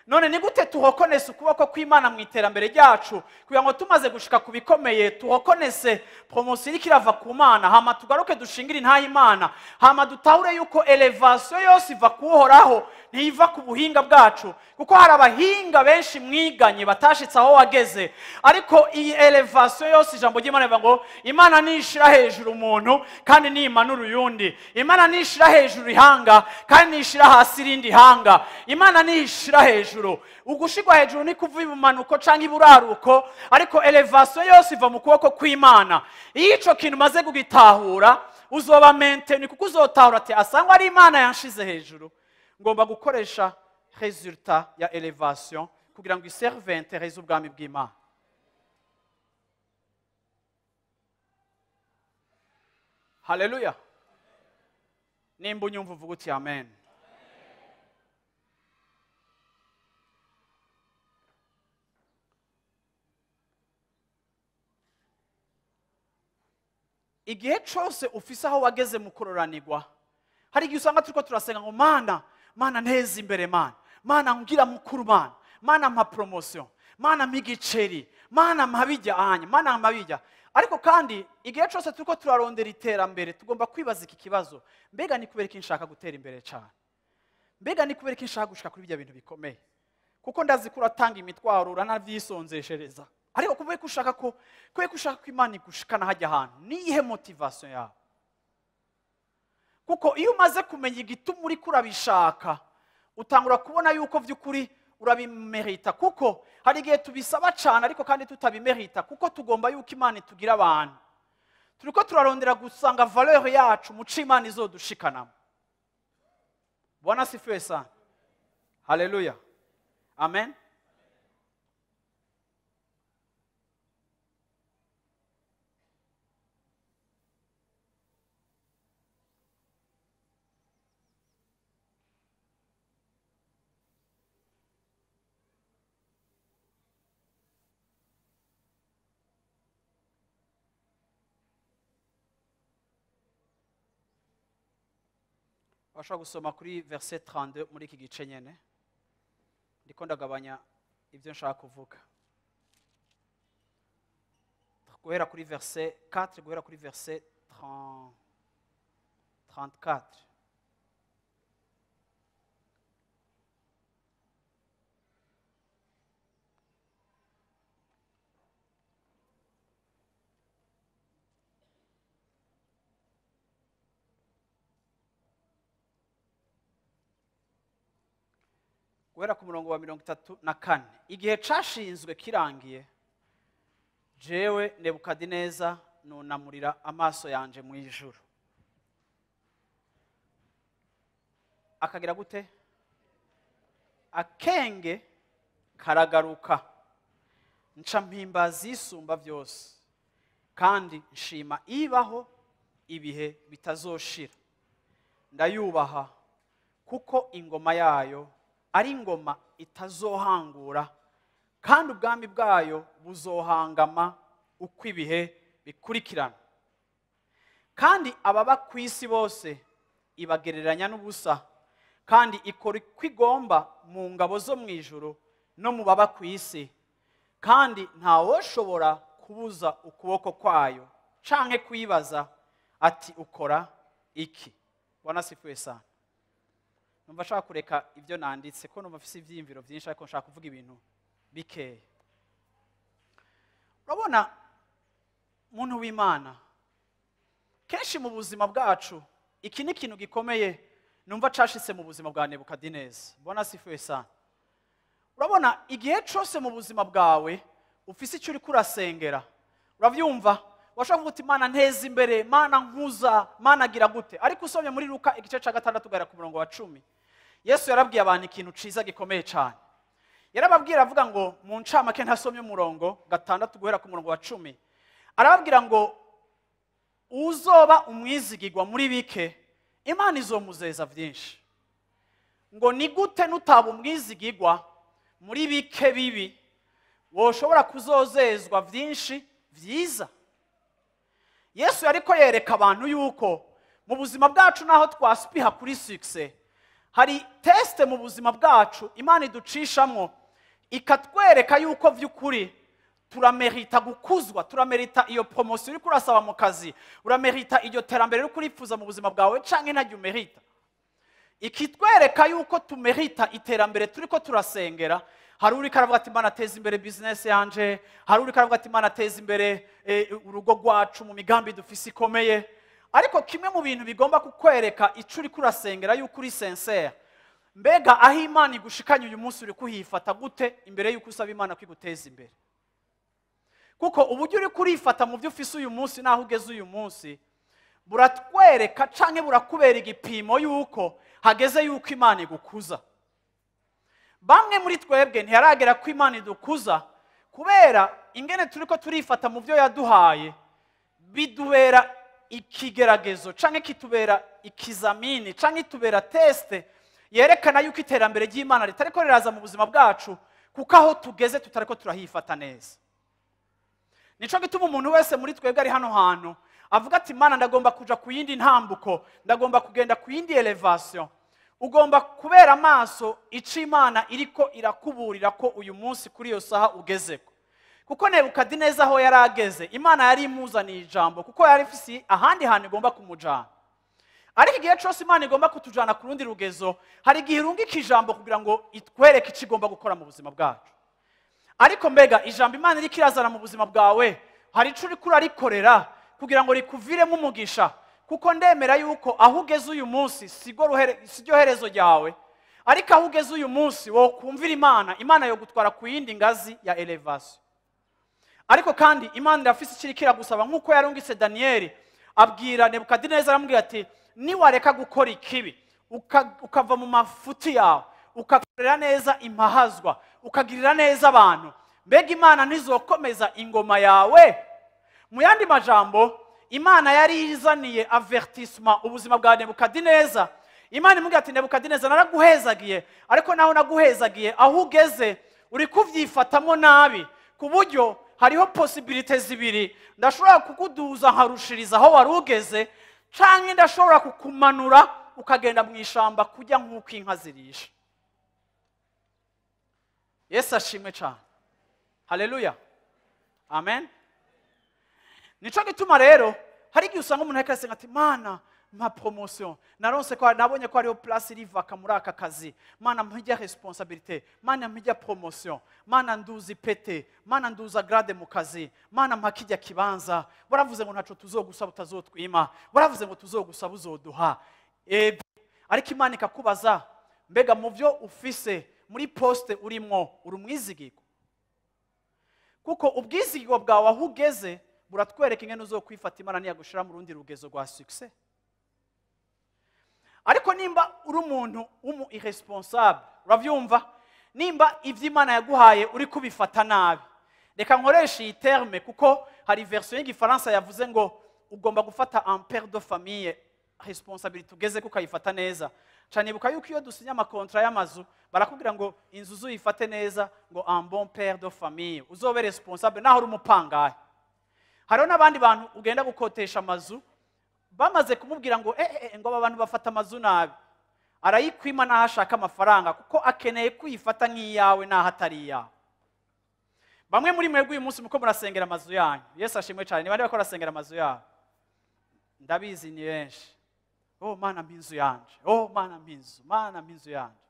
None ni gute tuhokonese ukuboko kw'Imana mu iterambere ryacu, kugira ngo tumaze gushika ku bikomeye tuhokonese promotion iriko irava ku Mana, hama tugaruke dushingire intahe Imana, hama dutahure yuko elevation yose iva kuhoraho, ntiva ku buhinga bwacu, kuko hari abahinga benshi mwiganye batashitse aho wageze. Ariko iyi elevation yose, ijambo ry'Imana rivuga ngo Imana nishira hejuru umuntu kandi nimanura uyundi, Imana nishira hejuru ihanga kandi nishira hasi irindi hanga, Imana nishira hejuru. Ugushigwa hejuru ni kuva ibumanuko canke iburaruko, ariko elevation yose iva mu kuboko kw'Imana. Iyo ico kintu umaze kugitahura uzoba maintenu, kuko uzotahura ati asangwa ari Imana yanshize hejuru, ngomba gukoresha resultat ya elevation kugira ngo iserve intérêt z'ubwami bw'Imana. Haleluya. Nimba unyumva uvuga uti amen. Igihe cyose ufise aho wageze mu kuroranirwa, hari igihe usanga turiko turasenga ngo Mana, Mana nteze imbere, Mana, Mana ngira mukuru, Mana, Mana mpa promotion, Mana mpa igiceri, Mana mpa bijya anya, Mana mpa bijya. Ariko kandi igihe cyose turiko turarondera iterambere tugomba kwibaza iki kibazo: mbega ni kubera iki nshaka gutera imbere cyane? Mbega ni kubera iki nshaka gushika kuri bijya bintu bikomeye? Kuko ndazi ko uratanga imitwaro, uranavyisonzeshereza. Ariko kubera ko ushaka ko, kubera ko ushaka ko Imana igushikana hajya ahantu, niyihe motivation yawe? Kuko iyo umaze kumenya igituma uriko urabishaka, utangura kubona yuko vy'ukuri urabimerita. Kuko hari igihe tubisaba cyane ariko kandi tutabimerita, kuko tugomba yuko Imana itugira abantu. Turiko turarondera gusanga valeur yacu mu c'Imana izodushikanamo. Bwana sifiwe sana. Haleluya. Amen. Washobora gusoma kuri verset 32 muri iki gice nyene. Ndiko ndagabanya ibyo nshaka kuvuga. Guhera kuri verset 4, guhera kuri verset 34. Guhera ku murongo wa 34. Igihe cashinzwe kirangiye, jewe Nebukadineza nunamurira amaso yanje mu ijuru. Akagira gute? Akenge karagaruka, nca mpimbaza isumba byose, kandi nshima ibaho ibihe bitazoshira. Ndayubaha kuko ingoma yayo ari ingoma itazohangura, kandi ubwami bwayo buzohangama uko ibihe bikurikirana. Kandi ababa ku isi bose ibagereranya n'ubusa, kandi ikora uko igomba mu ngabo zo mu ijuru no mu baba ku isi, kandi ntawoshobora kubuza ukuboko kwayo canke kuyibaza ati ukora iki. Bwana sifiwe sana. Numva nshaka kureka ibyo nanditse ko numva mfise ivyiyumviro vyinshi, ariko nshaka kuvuga ibintu bikeya. Urabona muntu w'Imana, kenshi mu buzima bwacu iki ni ikintu gikomeye numva cashitse mu buzima bwa Nebukadineza. Bwana sifiwe sana. Urabona igihe cose mu buzima bwawe ufise icyo uriko urasengera, uravyumva, washobora kuvuga uti Mana nteza imbere, Mana nkuza, Mana gira gute. Ariko usomye muri Luka igice ca 6 guhera ku murongo wa 10, Yesu yarabwiye abantu ikintu ciza gikomeye cane. Yarababwira avuga ngo mu ncamake ntasomye umurongo 6 guhera ku murongo wa 10, arababwira ngo uzoba umwizigirwa muri bike, Imana izomuzeza vyinshi. Ngo ni gute nutaba umwizigirwa muri bike bibi woshobora kuzozezwa vyinshi vyiza? Yesu yariko yereka abantu yuko mu buzima bwacu naho twasipiha kuri success, hari teste mu buzima bwacu Imana iducishamwo ikatwereka yuko vy'ukuri turamerita gukuzwa, turamerita iyo promotion uriko urasaba mu kazi, uramerita iryo terambere uriko urifuza mu buzima bwawe canke ntaryo umerita. Ikitwereka yuko tumerita iterambere turiko turasengera. Hari uriko aravuga ati Imana ateza imbere business yanje, hari uriko aravuga ati Imana ateza imbere urugo rwacu mu migambi dufise ikomeye. Ariko kimwe mu bintu bigomba kukwereka ico uriko urasengera yuko uri sincere, mbega aho Imana igushikanye uyu munsi uri kuhifata gute imbere yuko usaba Imana kwiguteza imbere? Kuko uburyo uri kurifata mu byo ufise uyu munsi naho ugeze uyu munsi buratwereka canke burakubera igipimo yuko hageze yuko Imana igukuza. Bamwe muri twebwe ntiyaragera ko Imana idukuza kubera ingene turiko turifata mu byo yaduhaye bidubera ikigeragezo canke kitubera ikizamini canke itubera teste yerekana yuko iterambere ry'Imana ritariko riraza mu buzima bwacu, kuko aho tugeze tutariko turahifata neza. Nico gituma umuntu wese muri twebwe ari hano hantu avuga ati Imana ndagomba kuja ku yindi ntambuko, ndagomba kugenda ku yindi elevation. Ugomba kubera amaso ico Imana iriko irakuburira ko uyu munsi kuri iyo saha ugezeko. Kuko Nebukadineza aho yarageze, Imana yari imuzaniye ijambo kuko yari ifise ahandi hantu igomba kumujana. Ariko igihe cose Imana igomba kutujana ku rundi rugezo, hari igihe irungika ijambo kugira ngo itwereke ico igomba gukora mu buzima bwacu. Ariko mbega ijambo Imana iriko irazana mu buzima bwawe, hari ico uriko urarikorera kugira ngo rikuviremo umugisha? Kuko ndemera yuko aho ugeze uyu munsi siryo herezo ryawe, ariko aho ugeze uyu munsi wokumvira Imana, Imana yo gutwara ku yindi ngazi ya elevation. Ariko kandi Imana irafise ikiri kiragusaba, nkuko yarungitse Danieli abwira Nebukadineza aramubwira ati niwareka gukora ikibi, ukava mu mafuti yawe, ukakorera neza impahazwa, ukagirira neza abantu, mbega Imana ntizokomeza ingoma yawe? Mu yandi majambo, Imana yari izaniye avertissement ubuzima bwa Nebukadineza. Imana imubwira ati Nebukadineza naraguhezagiye, ariko naho naguhezagiye aho ugeze uri kuvyifatamo nabi, ku buryo hariho possibilité zibiri: ndashobora kukuduza nkarushiriza aho wari ugeze, canke ndashobora kukumanura ukagenda mu ishamba kujya nk'uko inka zirisha. Yesu ashimwe cyane. Haleluya, amen. Nico gituma rero hari igihe usanga umuntu ariko arasenga ati Mana mpa promotion, naronse ko nabonye ko hariho place iri vacant muri aka kazi, Mana mpijya responsabilité, Mana mpijya promotion, Mana nduzi pete, Mana nduza grade mu kazi, Mana mpa kijya kibanza. Baravuze ngo ntaco tuzogusaba utazotwima, baravuze ngo tuzogusaba uzoduha. Ariko Imana ikakubaza, mbega mu byo ufise muri poste urimwo uri umwizigirwa? Kuko ubwizigirwa bwawe aho ugeze buratwereka ingene uzokwifata Imana niyagushira mu rundi rugezo rwa succès. Ariko nimba uri umuntu w'umu irresponsable, uravyumva, nimba ivyo Imana yaguhaye uri kubifata nabi, reka nkoreshe iyi terme kuko hari version y'igifaransa yavuze ngo ugomba gufata un père de famille responsabilité ugeze ko ukayifata neza. Canibuka yuko iyo dusinya amakontra y'amazu barakubwira ngo inzu uzuyifate neza, ngo un bon père de famille uzobe responsable naho uri umupangayi. Hariho n'abandi bantu ugenda gukotesha amazu bamaze kumubwira ngo ngo aba bantu bafata amazu nabi, arayikwima naho ashaka amafaranga kuko akeneye kuyifata nk'iyawe naho atari iyawe. Bamwe muri mwebwe uyu munsi muko murasengera amazu yanyu. Yesu ashimwe cyane. Ni bande bakora rasengera amazu yabo? Ndabizi ni benshi. Oh Mana mpa inzu yanje, oh Mana mpa inzu, Mana mpa inzu yanje.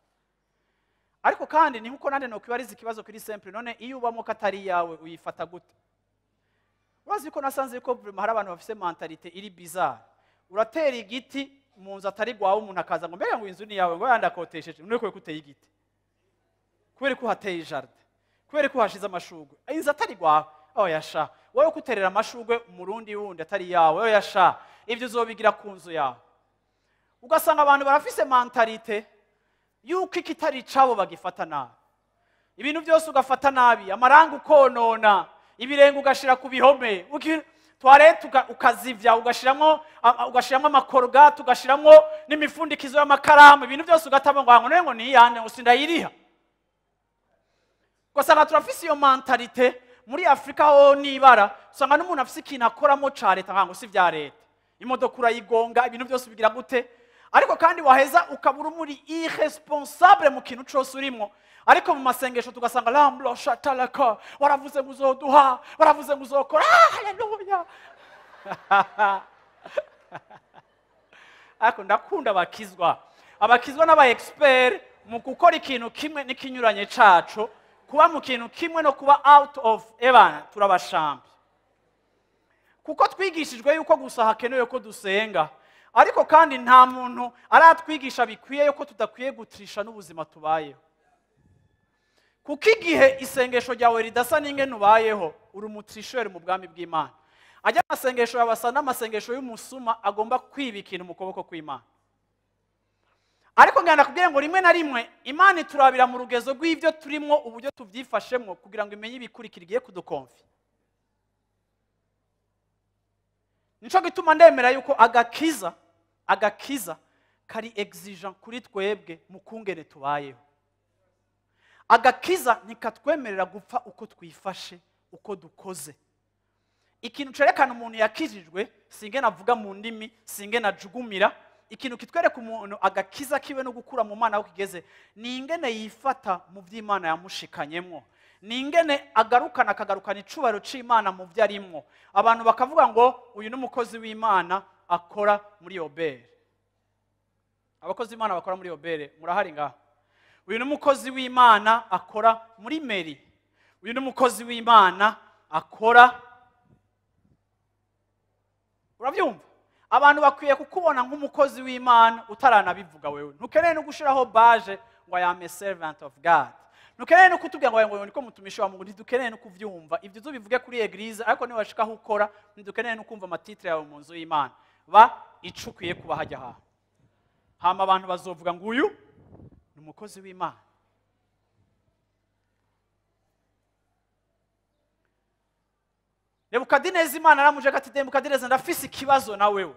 Ariko kandi ni nkuko nande nokwibariza ikibazo kuri simple, none iyo ubamo katari iyawe uyifata gute? Urazi ko nasanze ko hari abantu bafise mentalité iri bizarre. Uratera igiti mu nzu atari gwawe, umuntu akaza ngo mbega ngo inzu ni yawe, ngo yandakotesheje, none ko kuteye igiti, kubera ko hateye jardin, kubera ko hashize amashugwe, inzu atari gwawe. Oh yasha, wowe kuterera amashugwe mu rundi wundi atari yawe, oh yasha, ivyo uzobigira ku nzu yawe. Ugasanga abantu barafise mentalité yuko ikitari cabo bagifata nabi, ibintu byose ugafata nabi, amaranga ukonona, ibirenge ugashira ku bihome, toilette ukazivya, ugashiramwo amakorogate, ugashiramwo n'imifundikizo y'amakaramu, ibintu byose ugatama ngo ngo ngo ni yande ngo sindayiriha. Ugasanga turafise iyo mentalité muri Afrika ho nibara, usanga n'umuntu afise ikintu akoramo ca leta ngo si vya leta, imodoka urayigonga, ibintu byose ubigira gute. Ariko kandi waheza ukabura muri irresponsable mu kintu cose urimo. Ariko mu masengesho tugasanga lamblo shatalaka, waravuze ngo uzoduha, waravuze ngo uzokora, haleluya. Ariko ndakunda abakizwa, abakizwa n'aba expert mu gukora ikintu kimwe n'ikinyuranye caco, kuba mu kintu kimwe no kuba out of ebana, turabashambi. Kuko twigishijwe yuko gusa hakenewe ko dusenga, ariko kandi nta muntu aratwigisha bikwiye yuko tudakwiye gutrisha n'ubuzima tubayeho. Kuko igihe isengesho ryawe ridasa n'ingene ubayeho, uri umutrisheri mu bwami bw'Imana. Ajya amasengesho yabasa n'amasengesho y'umusuma agomba kwiba ikintu mu kuboko kw'Imana. Ariko ngana kubwira ngo rimwe na rimwe Imana iturabira mu rugezo rw'ibyo turimo uburyo tuvyifashemwo kugira ngo imenye ibikurikira igiye kudukonfi. Nico gituma ndemera yuko agakiza kari exigent kuri twebwe mu kungene tubayeho. Agakiza ntikatwemerera gupfa uko twifashe, uko dukoze. Ikintu cerekana umuntu yakijijwe singe navuga mu ndimi, singe najugumira. Ikintu kitwereka umuntu agakiza kiwe no gukura mu Mana aho kigeze ni ingene yifata mu vy'Imana yamushikanyemwo, ni ingene agarukana akagarukana icubahiro c'Imana mu vyo arimwo. Abantu bakavuga ngo uyu ni umukozi w'Imana akora muri Obere. Abakozi b'Imana bakora muri Obere murahari ngaha. Uyu ni umukozi w'Imana akora muri Meri. Uyu ni umukozi w'Imana akora. Uravyumva? Abantu bakwiye kukubona nk'umukozi w'Imana utaranabivuga wewe. Ntukeneye no gushiraho badge ngo I am a servant of God. Ntukeneye no kutubwira ngo niko mutumishi wa Mungu, ntidukeneye no kuvyumva. Ivyo uzobivuge kuri eglise, ariko niba washika aho ukora ntidukeneye no kumva amatitre yawe mu nzu y'Imana. Ba ico ukwiye kuba hajya ha. Hama abantu bazovuga ngo uyu ni umukozi w'Imana. Nebukadineza Imana aramuje ati Nebukadineza ndafise ikibazo na wewe.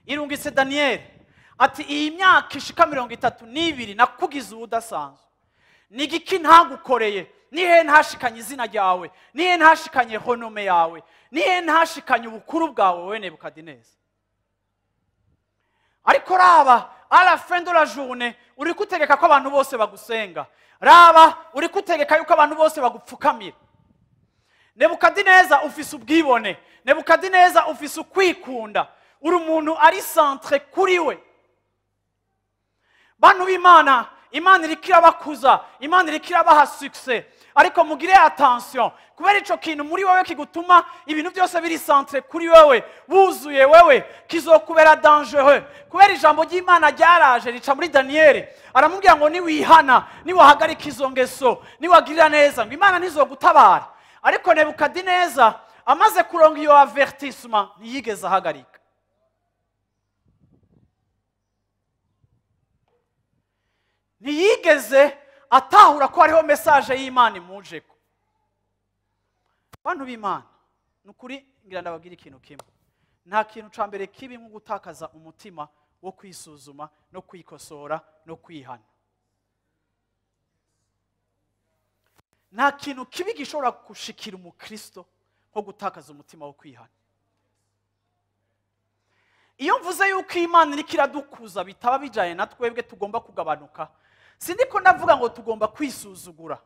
Irungitse Daniel ati iyi myaka ishika 32 nakugize ubudasanzwe. Ni igiki ntagukoreye? Nihe ntashikanye izina ryawe? Nihe ntashikanye honome yawe? Nihe ntashikanye ubukuru bwawe wowe Nebukadineza? Ariko raba À la fin de la journée, uri kutegeka ko abantu bose bagusenga. Raba, uri kutegeka yuko abantu bose bagupfukamira. Nebukadineza ufise ubwibone, Nebukadineza ufise ukwikunda, uri umuntu ari centre kuri we. Bantu b'Imana, Imana iriko irabakuza, Imana iriko irabaha succès, ariko mugire attention, kubera ico kintu muri wewe kigutuma ibintu byose biri centre kuri wewe, wuzuye wewe, kizokubera dangereux. Kubera ijambo ry'Imana ryaraje rica muri Daniel, aramubwira ngo niwihana, niwahagarika izo ngeso, niwagirira neza, ngo Imana ntizogutabara. Ariko Nebukadineza amaze kuronka iyo avertissement, ntiyigeze ahagarika. Ntiyigeze atahura ko hariho message y'Imana imujeko. Bantu b'Imana, nukuri ngira ndababwira ikintu kimwe. Nta kintu ca mbere kibi nko gutakaza umutima wo kwisuzuma no kwikosora no kwihana. Nta kintu kibi gishobora gushikira umukristo nko gutakaza umutima wo kwihana. Iyo mvuze yuko Imana iriko iradukuza bitaba bijanye na twebwe tugomba kugabanuka, sindiko ndavuga ngo tugomba kwisuzugura,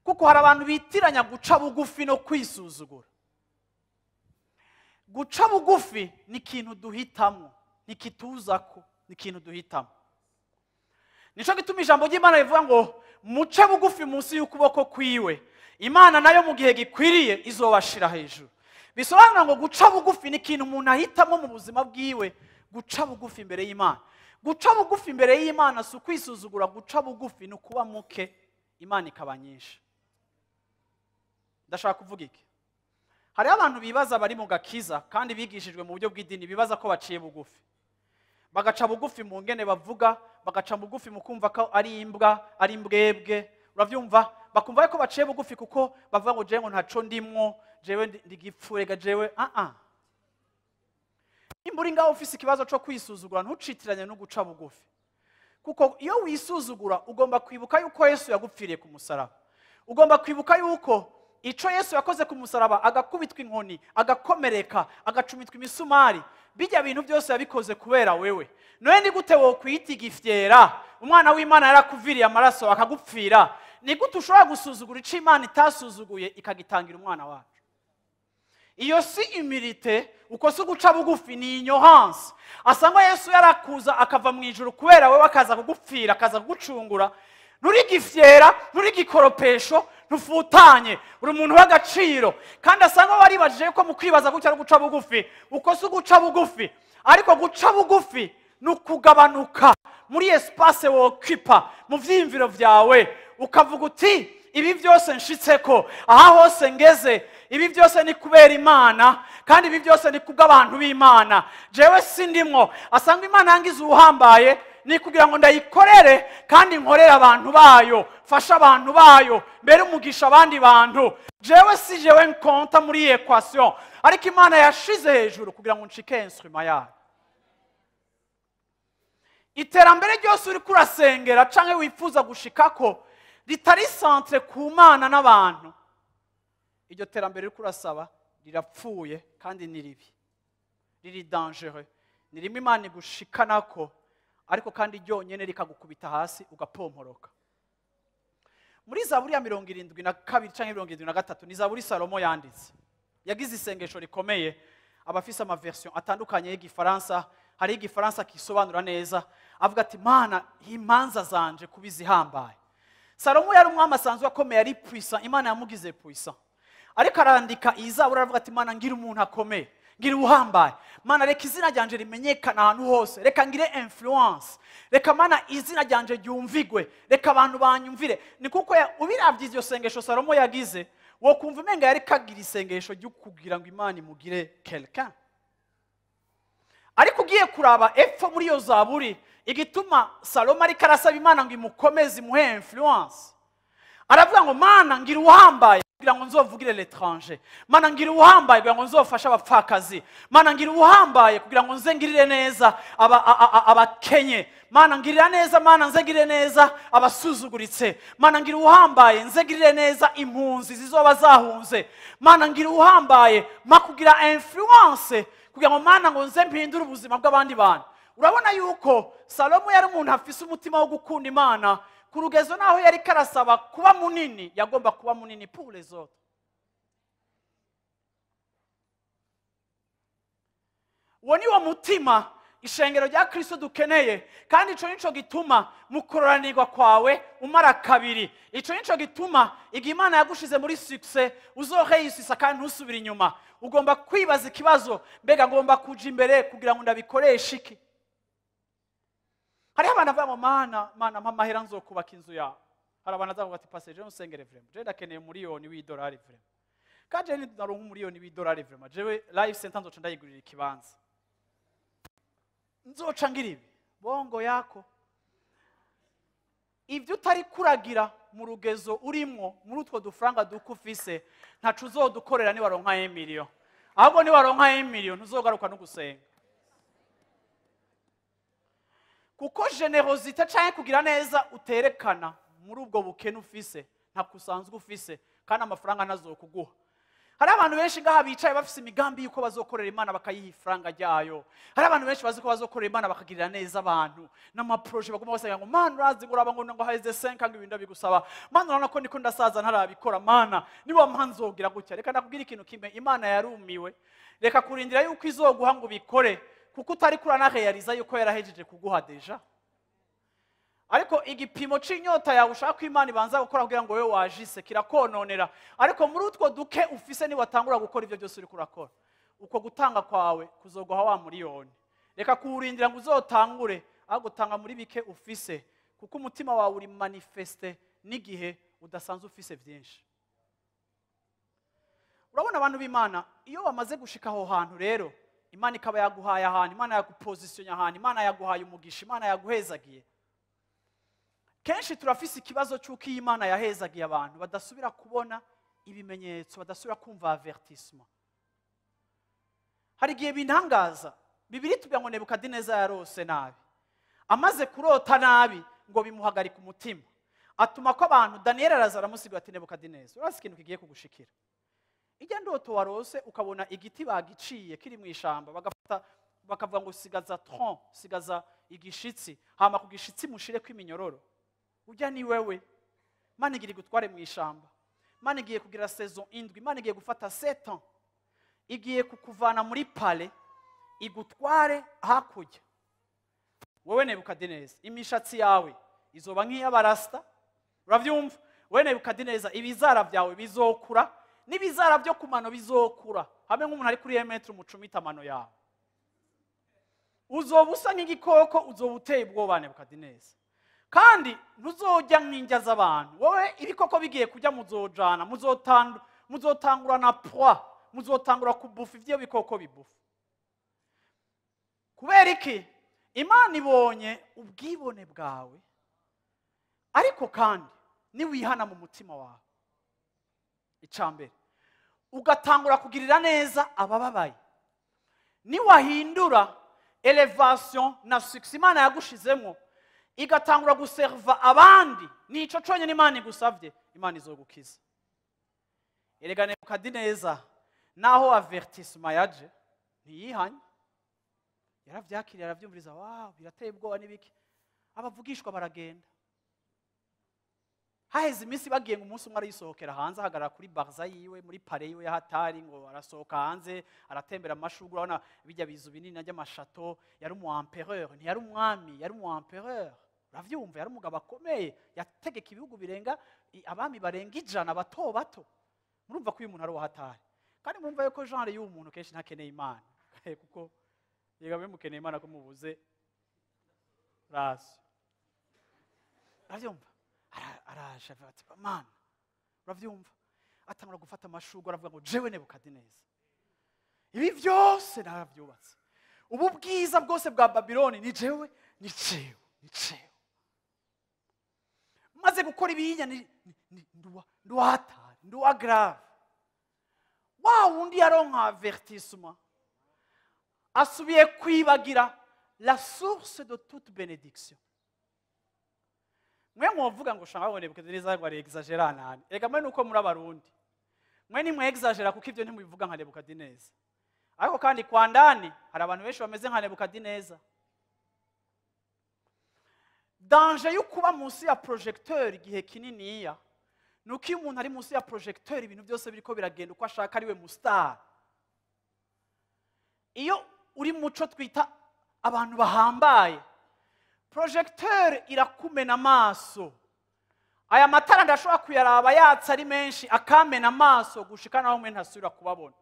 kuko hari abantu bitiranya guca bugufi no kwisuzugura. Guca bugufi ni ikintu duhitamo, nikituzako, ni ikintu duhitamo. Nico gituma ijambo ry'Imana rivuga ngo muce bugufi munsi y'ukuboko kwiwe, Imana nayo mu gihe gikwiriye izobashira hejuru. Bisobanura ngo guca bugufi ni ikintu umuntu ahitamo mu buzima bwiwe, guca bugufi imbere y'Imana. Guca bugufi imbere y'Imana si ukwisuzugura, guca bugufi ni ukuba muke, Imana ikaba nyinshi. Ndashaka kuvuga iki? Hariho abantu bibaza bari mu gakiza kandi bigishijwe mu buryo bw'idini, bibaza ko baciye bugufi. Bagaca bugufi mu ngene bavuga, bagaca bugufi mu kumva ko ari imbwa, ari imbwebwe, uravyumva? Bakumva ko baciye bugufi kuko bavuga ngo jewe ngo ntaco ndimwo, jewe ndigipfurega jewe. Imburi ngaho ufise ikibazo co kwisuzugura, ntucitiranye no guca bugufi. Kuko iyo wisuzugura ugomba kwibuka yuko Yesu yagupfiriye ku musaraba. Ugomba kwibuka yuko ico Yesu yakoze ku musaraba, agakubitwa inkoni, agakomereka, agacumitwa imisumari, bijya bintu byose yabikoze kubera wewe. None ni gute wo kwita igifyera? Umwana w'Imana yarakuviriye amaraso akagupfira. Ni gute ushobora gusuzugura ico Imana itasuzuguye ikagitangira umwana wacu? Iyo si humilité, uko si guca bugufi, ni ignorance. Asangwa Yesu yarakuza akava mu ijuru kubera wewe, akaza kugupfira, akaza kugucungura. Nturi gifyera, nturi gikoropesho, ntufutanye, uri umuntu w'agaciro. Kandi asangwa waribajije ko mu kwibaza gutya ari guca bugufi, uko si guca bugufi. Ariko guca bugufi ni ukugabanuka muri espace wokipa, mu vyiyumviro vyawe, ukavuga uti ibi byose nshitseko, aha hose ngeze, ibi byose ni kubera Imana, kandi ibi byose ni kubw'abantu b'Imana. Jewe sindimwo, asanga Imana yangize uhambaye ni kugira ngo ndayikorere kandi nkorere abantu bayo, fasha abantu bayo, mbere umugisha abandi bantu. Jewe si jewe nkonta muri equation, ariko Imana yashize hejuru kugira ngo nshike instrument yayo. Iterambere ryose uri kurasengera canke wifuza gushikako ritari centre ku Mana n'abantu, iryo terambere uri kurasaba rirapfuye kandi ni ribi, riri dangereux, ni rimwe Imana igushikanako, ariko kandi ryonyene rikagukubita hasi ugapomporoka. Muri Zaburi ya 72 canke 73 ni Zaburi Salomo yanditse, yagize isengesho rikomeye. Abafise ama version atandukanye y'igifaransa, hari igifaransa kisobanura neza, avuga ati Mana imanza zanje kubizihambaye. Salomo yari umwami asanzwe akomeye, ari puissant, Imana yamugize puissant. Ariko arandika izaburi aravuga ati Mana ngira umuntu akomeye, ngira uhambaye, Mana reka izina ryanje rimenyekana ahantu hose, reka ngire influence, reka Mana izina ryanje ryumvigwe, reka abantu banyumvire. Ni kuko ubiravye iryo sengesho Salomo yagize, wo kumva umenga yari kagira isengesho ryo kugira ngo Imana imugire quelqu'un. Ariko ugiye kuraba epfo muri iyo zaburi, igituma Salomo ariko arasaba Imana ngo imukomeze, imuhe influence, aravuga ngo Mana ngira uhambaye kugira ngo nzovugire l'étranger, Mana ngira uhambaye kugira ngo nzofashe abapfakazi, Mana ngira uhambaye kugira ngo nze ngirire neza abakenye, Mana ngirira neza, Mana nze ngirire neza abasuzuguritse, Mana ngira uhambaye nze ngirire neza impunzi zizoba zahunze, Mana ngira uhambaye makugira influence kugira ngo Mana ngo nze mpindure ubuzima bw'abandi bantu. Urabona yuko Salomo yari umuntu afise umutima wo gukunda Imana ku rugezo naho yari karasaba kuba munini, yagomba kuba munini pour les autres. Uwo ni wo mutima ishengero rya Kristo dukeneye, kandi ico nico gituma mu kuroranirwa kwawe umara kabiri. Ico nico gituma igihe Imana yagushize muri succès uzoheyisisa kandi ntusubire inyuma. Ugomba kwibaza ikibazo, mbega ngomba kuja imbere kugira ngo ndabikoreshe iki? Hariho abantu bavuga ngo Mana, Mana mpa amahera nzokubaka inzu yawe. Hari abantu bazavuga ati pastor je nsengere vraiment, je ndakeneye miliyoni w'idolari vraiment. Kandi je naronka miliyoni w'idolari vraiment, jewe life center nzoca ndayigurira ikibanza, nzoca ngira ibi. Bongo yako ibyo utari kuragira mu rugezo urimwo muri utwo dufaranga duke ufise, ntaco uzodukorera niwaronka emiliyo. Ahubwo niwaronka emiliyo ntuzogaruka no gusenga, kuko generosité canke kugira neza uterekana muri ubwo bukene ufise ntako usanzwe ufise, kandi amafaranga ntazokuguha. Hari abantu benshi ngaha bicaye bafise imigambi yuko bazokorera Imana bakayiha ifaranga ryayo. Hari abantu benshi bazi ko bazokorera Imana bakagirira neza abantu n'amaproje baguma basenga ngo Mana urazi ngo uraba ngo haheze 5 ngo ibintu bigusaba, Mana urabona ko ndiko ndasaza ntarabikora, Mana niba mpanzogira gutya. Reka ndakubwira ikintu kimwe, Imana yarumiwe. Reka kurindira yuko izoguha ngo ubikore, kuko utari kuranarealiza yuko yarahejeje kuguha deja. Ariko igipimo c'inyota yawe ushaka ko Imana ibanza gukora kugira ngo wewe wajise kirakononera. Ariko muri utwo duke ufise ni watangura gukora ivyo byose uri kurakora, uko gutanga kwawe kuzoguha wa miliyoni. Reka kuwurindira ngo uzotangure, ahubwo gutanga muri bike ufise, kuko umutima wawe uri manifeste n'igihe udasanzwe ufise byinshi. Urabona abantu b'Imana iyo bamaze gushika aho hantu rero, Imana ikaba yaguhaye ahantu, Imana yagupositionye ahantu, Imana yaguhaye umugisha, Imana yaguhezagiye. Kenshi turafise ikibazo cy'uko iyi Imana yahezagiye abantu badasubira kubona ibimenyetso, badasubira kumva avertissement. Hari igihe bintangaza, Bibiliya itubwira ngo Nebukadineza yarose nabi. Amaze kurota nabi ngo bimuhagarika umutima, atuma ko abantu Daniel araza aramusiga ati Nebukadineza urazi ikintu kigiye kugushikira. Ijya ndoto warose ukabona igiti bagiciye kiri mu ishamba, bagafata bakavuga ngo sigaza tronc, sigaza igishitsi, hama ku gishitsi mushire kw'iminyororo. Ujya ni wewe. Imana igira igutware mu ishamba. Imana igiye kugira saison indwi, Imana igiye gufata 7 ans. Igiye kukuvana muri palais igutware hakurya. Wewe Nebukadineza, imishatsi yawe izoba nk'iy'abarasta. Uravyumva? Wewe Nebukadineza, ibizara byawe bizokura, n'ibizara byo kumano bizokura. Hamwe nk'umuntu ari kuri 1 metre umucumita amano yawe. Uzoba usa nk'igikoko, uzoba uteye ubwoba Nebukadineza. Kandi ntuzojya nk'indya z'abantu. Wowe ibikoko bigiye kujya muzojana, muzotangura na proie, muzotangura kubufa ivyo bikoko bibufa. Kubera iki? Imana ibonye ubwibone bwawe, ariko kandi niwihana mu mutima wawe, icambere ugatangura kugirira neza abababaye, niwahindura elevation na succès Imana yagushizemo igatangura guserva abandi, nico conyene Imana igusavye, Imana izogukiza. Erega Nebukadineza naho avertissement yaje ntiyihanye, yaravyakiriye aravyumviriza, wow birateye ubwoba n'ibiki. Abavugishwa baragenda. Haheze iminsi bagiye, ngo umunsi umwe arayisohokera hanze, ahagarara kuri barza yiwe muri palais yiwe y'ahatari, ngo arasohoka hanze aratembera amashurwe. Urabona bijya bizu binini by'amashato, yari umu empereur, ntiyari umwami, yari umu empereur. Uravyumva, yari umugabo akomeye, yategeka ibihugu birenga abami barenga 100 bato bato. Murumva ko uyu muntu ari uwahatari. Kandi murumva yuko genre y'uwo muntu kenshi ntakeneye Imana, kuko yega mwe mukeneye Imana ko mubuze raso. Uravyumva, araje avuga ati Mana, uravyumva, atangura gufata amashurwe aravuga ngo jewe Nebukadineza ibi byose naravyubatse, ubu bwiza bwose bwa Babiloni ni jewe, ni jewe, ni jewe maze gukora ibiyinya, nduwa hatari, nduwa grave. Wa wundi yaronka avertissement asubiye kwibagira la source de toute bénédiction. Mwe mwovuga ngo shanga ngo Nebukadineza ngo ari exagéra nani. Reka mwe nuko muri abarundi mwe ni mwe exagéra, kuko ivyo ntimubivuga nka Nebukadineza. Ariko kandi kwa ndani hari abantu benshi bameze nka Nebukadineza. Danger yo kuba munsi ya projecteur igihe kininiya nuko iyo umuntu ari munsi ya projecteur ibintu byose biriko biragenda uko ashaka, ariwe mu star. Iyo uri muco twita abantu bahambaye, projecteur irakumena amaso. Aya matara ndashobora kuyaraba yatsa ari menshi akamena amaso gushika naho mwe ntasubira kubabona.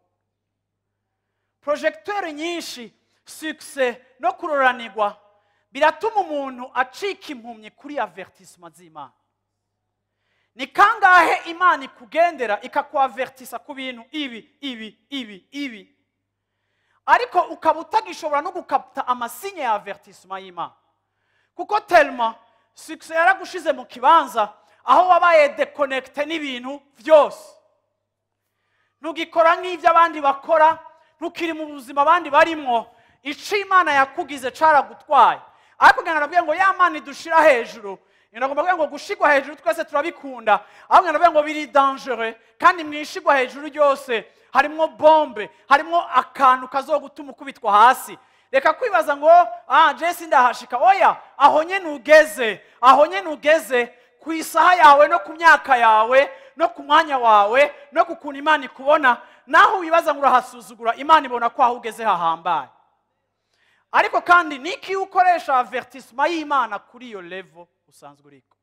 Projecteur nyinshi, succès no kuroranirwa biratuma umuntu acika impumyi kuri avertissement z'Imana. Ni kangahe Imana ikugendera ikakwavertisa ku bintu ibi ibi ibi ibi, ariko ukaba utagishobora no gukapta amasinye ya avertissement y'Imana, kuko tellement succès yaragushize mu kibanza aho wabaye déconnecté n'ibintu byose. Ntugikora nk'ibyo abandi bakora, ntukiri mu buzima abandi barimwo. Ico Imana yakugize caragutwaye. Ariko ngira nabwiye ngo ya Mana idushira hejuru, nagomba kuvuga ngo gushigwa hejuru twese turabikunda, ahubwo nabwiye ngo biri dangereux, kandi mwishigwa hejuru ryose harimwo bombe, harimwo akantu kazogutuma ukubitwa hasi. Reka kwibaza ngo je ndahashika. Oya, aho nyene ugeze, aho nyene ugeze ku isaha yawe no ku myaka yawe no ku mwanya wawe no ku kuntu Imana ikubona, naho wibaza ngo urahasuzugura, Imana ibona ko aho ugeze hahambaye. Ariko kandi niki ukoresha avertissement y'Imana kuri iyo level usanzwe uriko.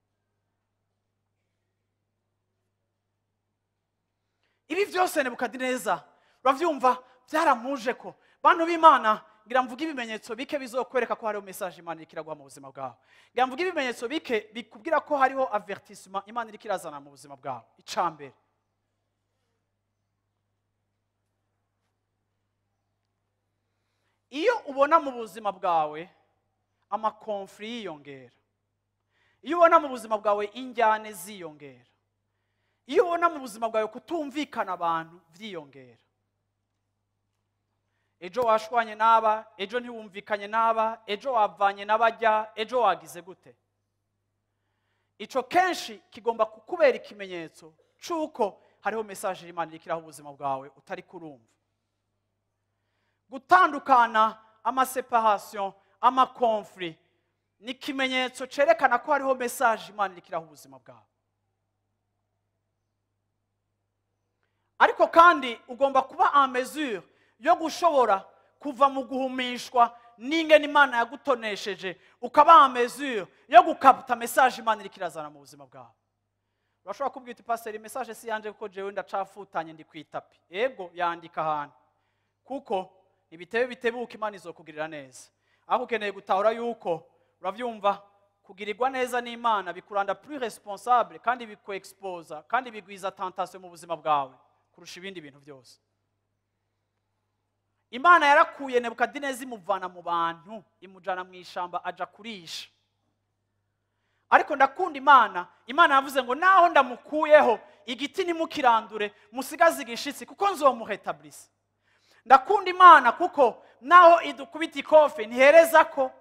Ibi byose Nebukadineza uravyumva byaramuje ko bantu b'Imana. Ngira mvuge ibimenyetso bike bizokwereka ko hariho message Imana iriko iraguha mu buzima bwawe. Ngira mvuge ibimenyetso bike bikubwira ko hariho avertissement Imana iriko irazana mu buzima bwawe. Icambere, iyo ubona mu buzima bwawe amakonfli yiyongera, iyo ubona mu buzima bwawe injyane ziyongera, iyo ubona mu buzima bwawe kutumvikana abantu vyiyongera, ejo washwanye n'aba, ejo ntiwumvikanye n'aba, ejo wavanye n'abajya, ejo wagize gute, ico kenshi kigomba kukubera ikimenyetso c'uko hariho message y'Imana iriko iraha ubuzima bwawe utari kurumva. Gutandukana, amaseparation, amakonfli ni ikimenyetso cerekana ko hariho message Imana iriko iraha ubuzima bwawe. Ariko kandi ugomba kuba en mesure yo gushobora kuva mu guhumishwa n'ingene Imana yagutonesheje, ukaba en mesure yo gukapta message Imana iriko irazana mu buzima bwawe. Urashobora kubwira uti pastor, message si yanje kuko jewe ndacafutanye ndi kwitapi. Ego, yandika ahantu, kuko ibitebe bitebuka Imana izokugirira neza. Aho ukeneye gutahura yuko uravyumva kugirirwa neza n'Imana bikuranda plus responsable, kandi bikuexposa, kandi bigwiza tentation mu buzima bwawe kurusha ibindi bintu byose. Imana yarakuye Nebukadineza imuvana mu bantu, imujana mu ishamba aja kurisha. Ariko ndakunda Imana, Imana yavuze ngo naho ndamukuyeho igiti nimukirandure, musigaze igishitsi kuko nzomuhetablisa. Ndakunda Imana kuko naho idukubita ikofe ntihereza ko.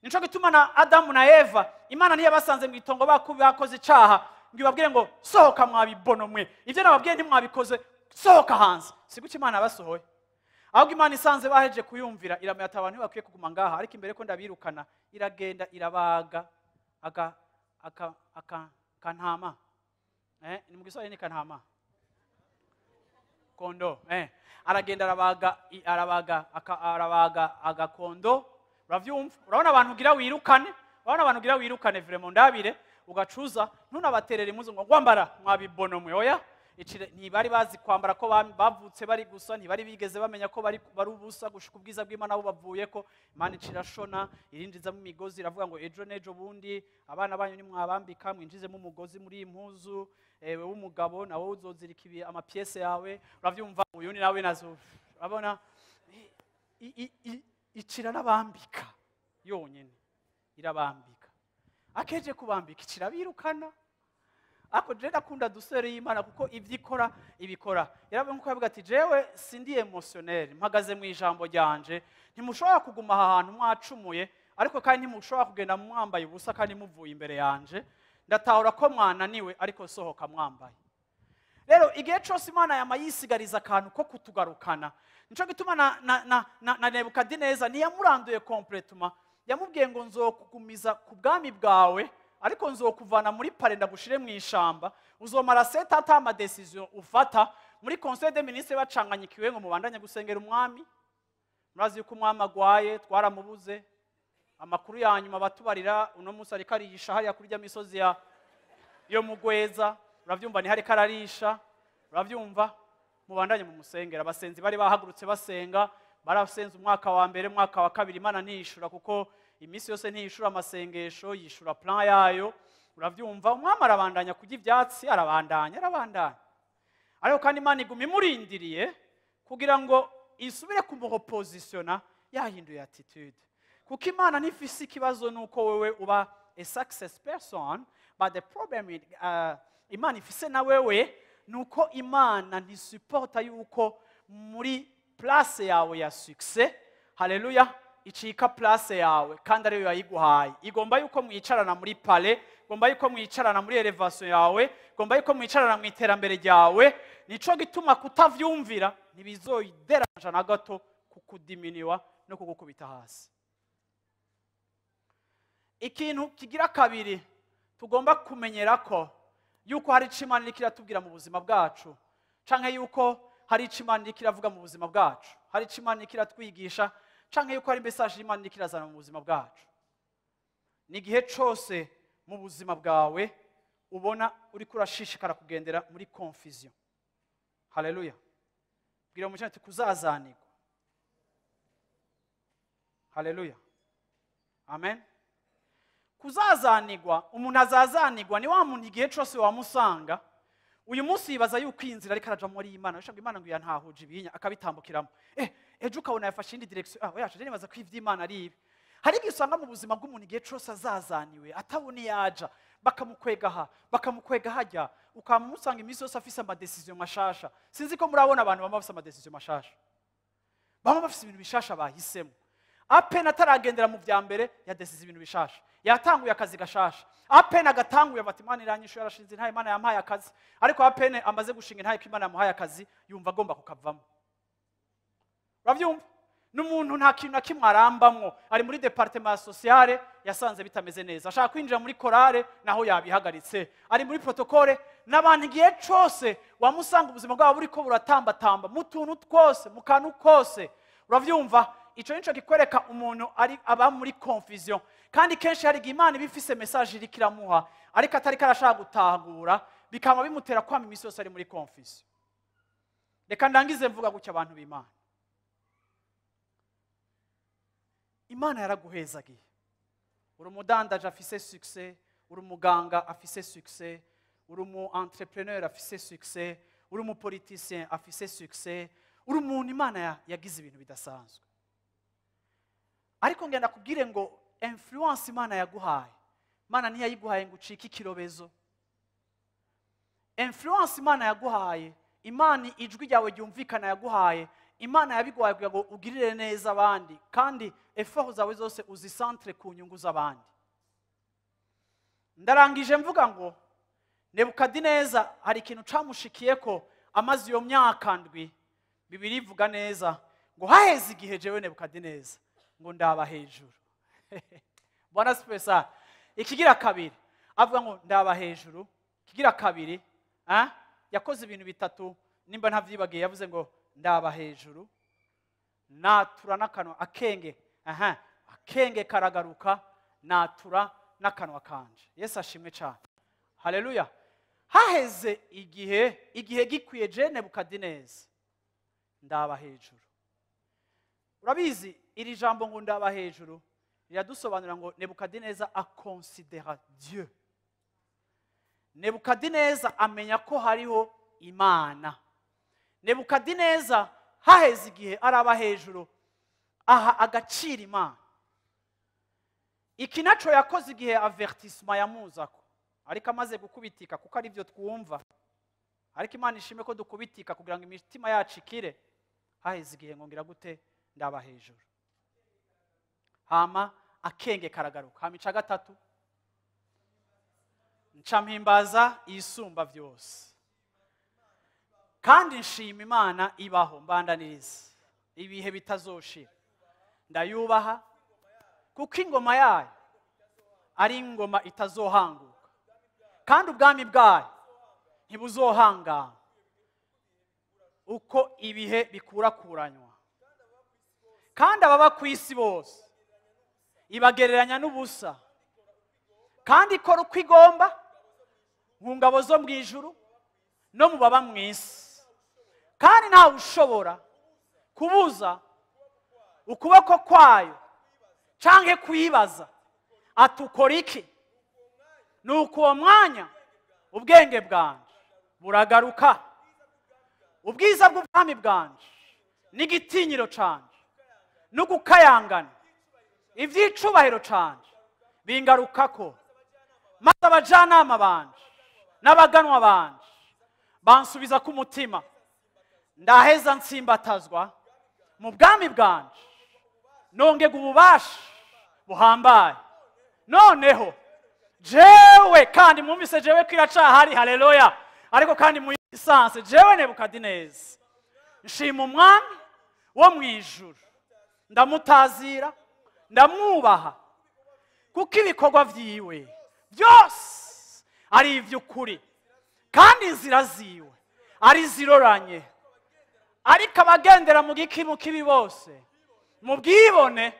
Nico gituma na Adamu na Eva Imana ntiyabasanze mu itongo bakoze icaha ngo ibabwire ngo sohoka mwabibono mwe, ivyo nababwiye ntimwabikoze, sohoka hanze. Si guca Imana yabasohoye, ahubwo Imana isanze baheje kuyumvira iramenya ati abantu ntibakwiye kuguma ngaha, ariko imbere ko ndabirukana iragenda irabaga aka aka aka kantama, ni mu Giswahili ni kantama kondo, aragenda arabaga arabaga arabaga agakondo. Uravyumva? Urabona abantu ugira wirukane, urabona abantu ugira wirukane vraiment ndabire ugacuza, ntunabaterere impuzu ngo ngwambara mwabibono mwe. Oya, ntibari bazi kwambara ko bavutse bari gusa, ntibari bigeze bamenya ko bari ubusa gushika ubwiza bw'Imana abo bavuye ko. Imana icirashona irinjizamo imigozi, iravuga ngo ejo nejo bundi abana banyu nimwabambika mwinjizemo umugozi muri iyi mpuzu, wewe w'umugabo nawe uzozirika amapiese yawe. Uravyumva? Uyundi nawe nazo urabona icira n'abambika yonyene, irabambika. Akeje kubambika icirabirukana. Ako je ndakunda dusere y'Imana kuko ivyikora ibikora. Yaravuga nkuko yavuga ati jewe sindi emotionnel, mpagaze mu ijambo ryanje, ntimushobora kuguma aha hantu mwacumuye, ariko kandi ntimushobora kugenda mwambaye ubusa kandi muvuye imbere yanje. Ndatahura ko mwananiwe ariko sohoka mwambaye. Rero igihe cyose Imana yamayisigariza akantu ko kutugarukana. Nico gituma na Nebukadineza ntiyamuranduye complètement, Yamubwiye ngo nzokugumiza ku bwami bwawe, ariko nzokuvana muri palais ndagushire mu ishamba, uzomara 7 ata ama décision ufata. Muri conseil des ministres bacanganyikiwe ngo mubandanye gusengera umwami. Murazi yuko umwami agwaye, twaramubuze. Amakuru ya nyuma batubarira uno munsi ariko arisha hariya kuri rya misozi ya yo mugweza, uravyumva, ni hariko ararisha, uravyumva. Mubandanye mu musengera. Abasenzi bari bahagurutse basenga, barasenze umwaka wa mbere, umwaka wa kabiri, Imana ntiyishura, kuko iminsi yose ntiyishura amasengesho, yishura plan yayo, uravyumva. Umwami arabandanya kurya ivyatsi, arabandanya, arabandanya, ariko kandi Imana iguma imurindiriye kugira ngo isubire kumurepositiona yahinduye attitude, kuko Imana ntifise ikibazo nuko wewe uba a success person, but the problem Imana ifise na wewe nuko Imana ntisupporta yuko muri place yawe ya succès, haleluya, icika place yawe kandi ariyo yayiguhaye. Igomba yuko mwicarana muri palais, igomba yuko mwicarana muri élévation yawe, igomba yuko mwicarana mu iterambere ryawe. Nico gituma kutavyumvira ntibizoyideranja na gato kukudiminiwa no kugukubita hasi. Ikintu kigira kabiri tugomba kumenyera ko yuko hari ico Imana iriko iratubwira mu buzima bwacu, canke yuko hari ico Imana iriko iravuga mu buzima bwacu, hari ico Imana iriko iratwigisha, canke yuko hari message y'Imana iriko irazana mu buzima bwacu, ni igihe cose mu buzima bwawe ubona uriko urashishikara kugendera muri confusion. Haleluya! Bwira umukene ati kuzazanirwa. Haleluya, amen. Kuzazanirwa, umuntu azazanirwa ni wa muntu igihe cose wamusanga uyu munsi yibaza yuko iyi nzira ariko araja muri Imana, ushaka Imana ngo yantahuje ibinya, akabitambukiramo. Ejo ukabona yafashe indi direction. Ah oya, nibaza ko ivy'Imana ari ibi. Hari igihe usanga mu buzima bw'umuntu igihe cose azazaniwe, atabona iyo aja, bakamukwega aha, bakamukwega hajya, ukamusanga iminsi yose afise ama décision mashasha. Sinzi ko murabona abantu bama bafise ama décision mashasha, bama bafise ibintu bishasha bahisemo. À peine ataragendera mu vya mbere, yadesize ibintu bishasha, yatanguye akazi gashasha. À peine agatanguye bati Imana iranyishuye, yarashinze intahe, Imana yampaye akazi. Ariko à peine amaze gushinga intahe ko Imana yamuhaye akazi, yumva agomba kukavamo, uravyumva. N'umuntu nta kintu na kimwe arambamwo. Ari muri département sociale, yasanze bitameze neza, ashaka kwinjira muri chorale, naho yabihagaritse, ari muri protocole n'abantu. Igihe cose wamusanga ubuzima bwabo buriko buratambatamba mu tuntu twose, mu kantu kose, uravyumva. Ico nico kikwereka umuntu ari aba muri confusion. Kandi kenshi hari igihe Imana iba ifise message iriko iramuha, ariko atariko arashaka gutahura, bikaba bimutera kwama iminsi yose ari muri confusion. Reka ndangize mvuga gutya: abantu b'Imana, Imana yaraguhezagiye. Uri umudandaje afise succès, uri umuganga afise succès, uri umu entrepreneur afise succès, uri umu politicien afise succès, uri umuntu Imana yagize ibintu bidasanzwe. Ariko ngenda kubwire ngo influence Imana yaguhaye, Imana ntiyayiguhaye ngo ucike ikirobezo. Influence Imana yaguhaye, Imana ijwi ryawe ryumvikana yaguhaye, Imana yabiguhaye kugira ngo ugirire neza abandi, kandi effort zawe zose uzisantre ku nyungu z'abandi. Ndarangije mvuga ngo Nebukadineza hari ikintu camushikiye ko amaze iyo myaka 7. Bibiri ivuga neza ngo haheze igihe jewe Nebukadineza ngo ndaba hejuru. Bwana asifiwe sana. Ikigira kabiri avuga ngo ndaba hejuru. Ikigira kabiri, yakoze ibintu bitatu nimba ntavyibagiye. Yavuze ngo ndaba hejuru, natura n'akanwa, akenge, aha, akenge karagaruka, natura n'akanwa kanje. Yesu ashimwe cyane, haleluya. Haheze igihe, igihe gikwiye, je Nebukadineza ndaba hejuru. Urabizi, iri jambo ngo ndaba hejuru riradusobanurira ngo Nebukadineza akonsidera Dieu. Nebukadineza amenya ko hariho Imana. Nebukadineza haheze igihe araba hejuru, aha agaciro Imana. Iki naco yakoze igihe avertissement yamuzako, ariko amaze gukubitika, kuko ari byo twumva. Ariko Imana ishime ko dukubitika kugira ngo imitima yacu ikire. Haheze igihe ngo ngira gute? Ndaba hejuru, hama akenge karagaruka. Hama ica gatatu, nca mpimbaza Isumba byose, kandi nshima Imana ibaho, mbandaniriza, ibihe bitazoshira. Ndayubaha Kuko ingoma yayo ari ingoma itazohanguka, kandi ubwami bwayo ntibuzohangana uko ibihe bikurakuranywa. Kandi ababa ku isi bose ibagereranya n'ubusa, kandi ikora uko igomba mu ngabo zo mu ijuru no mu baba mu isi. Kandi ntawe ushobora kubuza ukuboko kwayo canke kuyibaza ati ukora iki. Nuko uwo mwanya ubwenge bwanje buragaruka, ubwiza bw'ubwami bwanje n'igitinyiro canje n'ugukayangana ivy'icubahiro canje bingarukako, maze abajanama banje n'abaganwa banje bansubiza ku mutima, ndaheza nsimbatazwa mu bwami bwanje, nongega ububasha buhambaye. Noneho jewe, kandi mwumvise jewe ko iracahari, haleluya, ariko kandi mu lisanse jewe Nebukadineza nshima umwami wo mu ijuru, ndamutazira, ndamwubaha, kuko ibikorwa vyiwe byose ari ivy'ukuri, kandi inzira ziwe ari ziroranye. Ariko abagendera mu gikimu kibi bose mu bwibone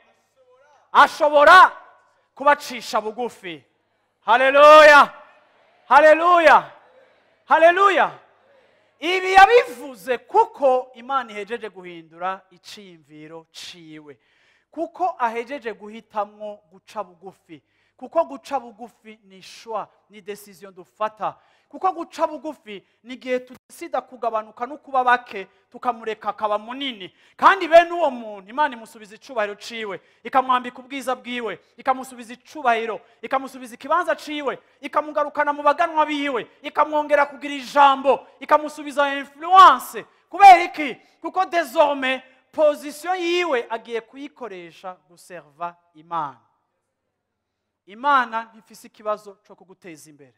ashobora kubacisha bugufi. Haleluya, haleluya, haleluya. Ibi yabivuze kuko Imana ihejeje guhindura iciyumviro ciwe, kuko ahejeje guhitamwo guca bugufi, kuko guca bugufi ni choix, ni decision dufata, kuko guca bugufi ni igihe tudesida kugabanuka no kuba bake, tukamureka akaba munini. Kandi bene uwo muntu Imana imusubiza icubahiro ciwe, ikamwambika ubwiza bwiwe, ikamusubiza icubahiro, ikamusubiza ikibanza ciwe, ikamugarukana mu baganwa biwe, ikamwongera kugira ijambo, ikamusubiza influence. Kubera iki? Kuko désormais position yiwe agiye kuyikoresha guserva Imana. Imana ntifise ikibazo cyo kuguteza imbere,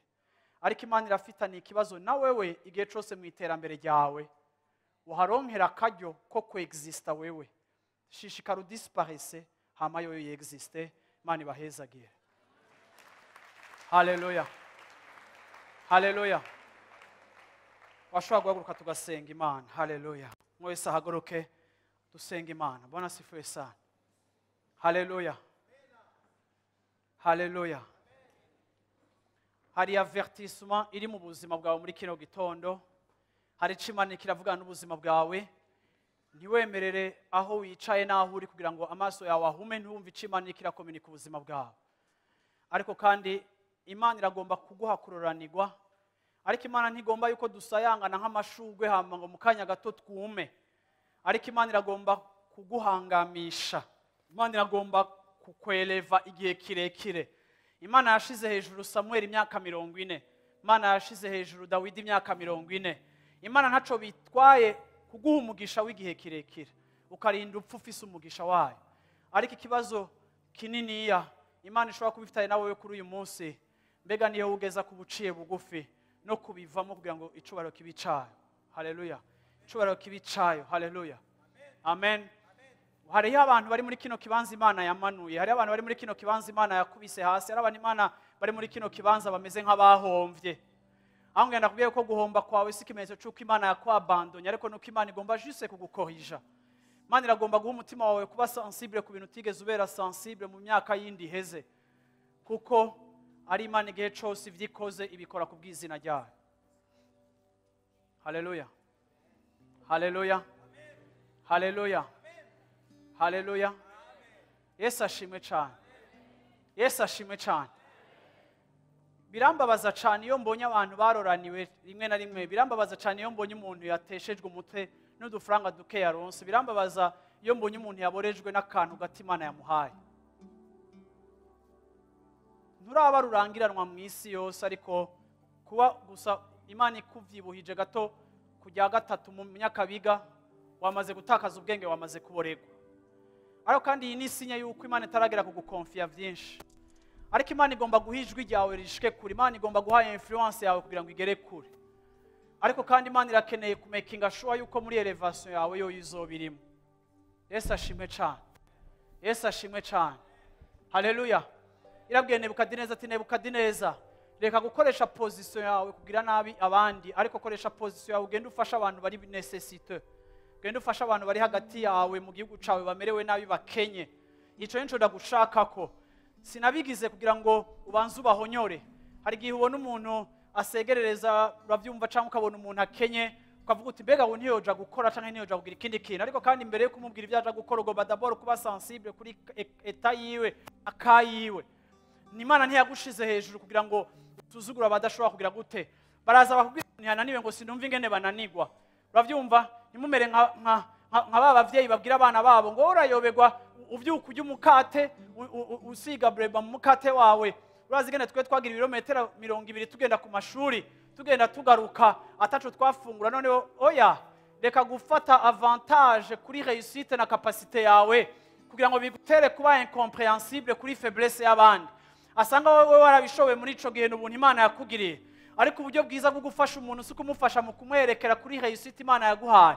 ariko Imana irafitaniye ikibazo na wewe igihe cose mu iterambere ryawe uharonkera akaryo ko kwexista wewe. Shishikara udisparese, hama yoyo yexiste. Imana ibahezagire. Haleluya, haleluya. Washobora guhaguruka tugasenga Imana. Haleluya. Mwese ahaguruke dusenga Imana. Bwana asifiwe sana. Haleluya, haleluya. Hari avertissement iri mu buzima bwawe muri kino gitondo. Hari ico Imana kiravugana n'ubuzima bwawe. Ntiwemerere aho wicaye n'aho uri kugira ngo amaso yawe ahume ntiwumve ico Imana kirakominika ubuzima bwawe. Ariko kandi Imana iragomba kuguha kuroranirwa, ariko Imana ntigomba yuko dusayangana nk'amashugwe hama ngo mu kanya gato twume. Ariko Imana iragomba kuguhangamisha, Imana iragomba kukweleva igihe kirekire. Imana yashize hejuru Samuel imyaka 40, Imana yashize hejuru Dawidi imyaka 40. Imana ntaco bitwaye kuguha umugisha w'igihe kirekire, ukarinda upfa ufise umugisha wayo. Ariko ikibazo kininiya Imana ishobora kubifitanye nawe kuri uyu munsi, mbega niyo ugeza ku buciye bugufi no kubivamo kugira ngo icubahiro kibe icayo. Haleluya, icubahiro kibe icayo. Haleluya, amen. Hariho abantu bari muri kino kibanza Imana yamanuye, hariho abantu bari muri kino kibanza Imana yakubise hasi, hariho abantu Imana bari muri kino kibanza bameze nk'abahomvye. Aho ngenda kubwiye ko guhomba kwawe si ikimenyetso c'uko Imana yakwabandonye, ariko nuko Imana igomba juste kugukorija. Imana iragomba guha umutima wawe kuba sensible ku bintu utigeze ubera sensible mu myaka yindi iheze, kuko ari Imana igihe cose ivyo ikoze ibikora ku bw'izina ryayo. Haleluya, haleluya, haleluya, haleluya. Yesu ashimwe cyane, Yesu ashimwe cyane. Birambabaza cyane iyo mbonye abantu baroraniwe rimwe na rimwe. Birambabaza cyane iyo mbonye umuntu yateshejwe umutwe n'udufaranga duke yaronse. Birambabaza iyo mbonye umuntu yaborejwe n'akantu gato Imana yamuhaye. Nturaba rurangiranwa mu isi yose, ariko kuba gusa Imana ikuvyibuhije gato kujya gatatu mu myakabiga, wamaze gutakaza ubwenge, wamaze kuboregwa. Ariko kandi iyi ni sinya yuko Imana itaragera kugukonfiya vyinshi. Ariko Imana igomba guha ijwi ryawe rishike kure, Imana igomba guha influence yawe kugira ngo igere kure. Ariko kandi Imana irakeneye kumakinga sure yuko muri elevation yawe yo izobirimo. Yesu ashimwe cyane, Yesu ashimwe cyane. Haleluya. Irabwiye Nebukadineza ati Nebukadineza, reka gukoresha position yawe kugira nabi abandi, ariko koresha position yawe ugende ufasha abantu bari nécessiteux, ugende ufasha abantu bari hagati yawe mu gihugu cawe bamerewe nabi bakenye. Ico nico ndagushakako, sinabigize kugira ngo ubanze ubahonyore. Hari igihe ubona umuntu asegerereza, uravyumva, canke ukabona umuntu akenye ukavuga uti mbega ubu ntiyoja gukora canke ntiyoja kugira ikindi kintu. Ariko kandi imbere yo kumubwira ibyo aja gukora, ugomba d'abord kuba sensible kuri état yiwe, akayiwe. Imana ntiyagushize hejuru kugira ngo usuzugure abadashobora kugira gute. Baraza bakubwira ntihananiwe, ngo sinumva ingene bananigwa, uravyumva. Ntimumere nka ba bavyeyi babwira abana babo ngo urayoberwa uvyuka urya umukate, usiga breba mu mukate wawe. Urazi ingene twe twagira ibirometero 20 tugenda ku mashuri, tugenda tugaruka, ataco twafungura. Noneho oya, reka gufata avantage kuri réussite na capacité yawe kugira ngo bigutere kuba incompréhensible kuri faiblesse y'abandi. Asanga wowe warabishoboye muri ico gihe, n'ubuntu Imana yakugiriye. Ariko uburyo bwiza bwo gufasha umuntu si kumufasha mu kumwerekera kuri réussite Imana yaguhaye,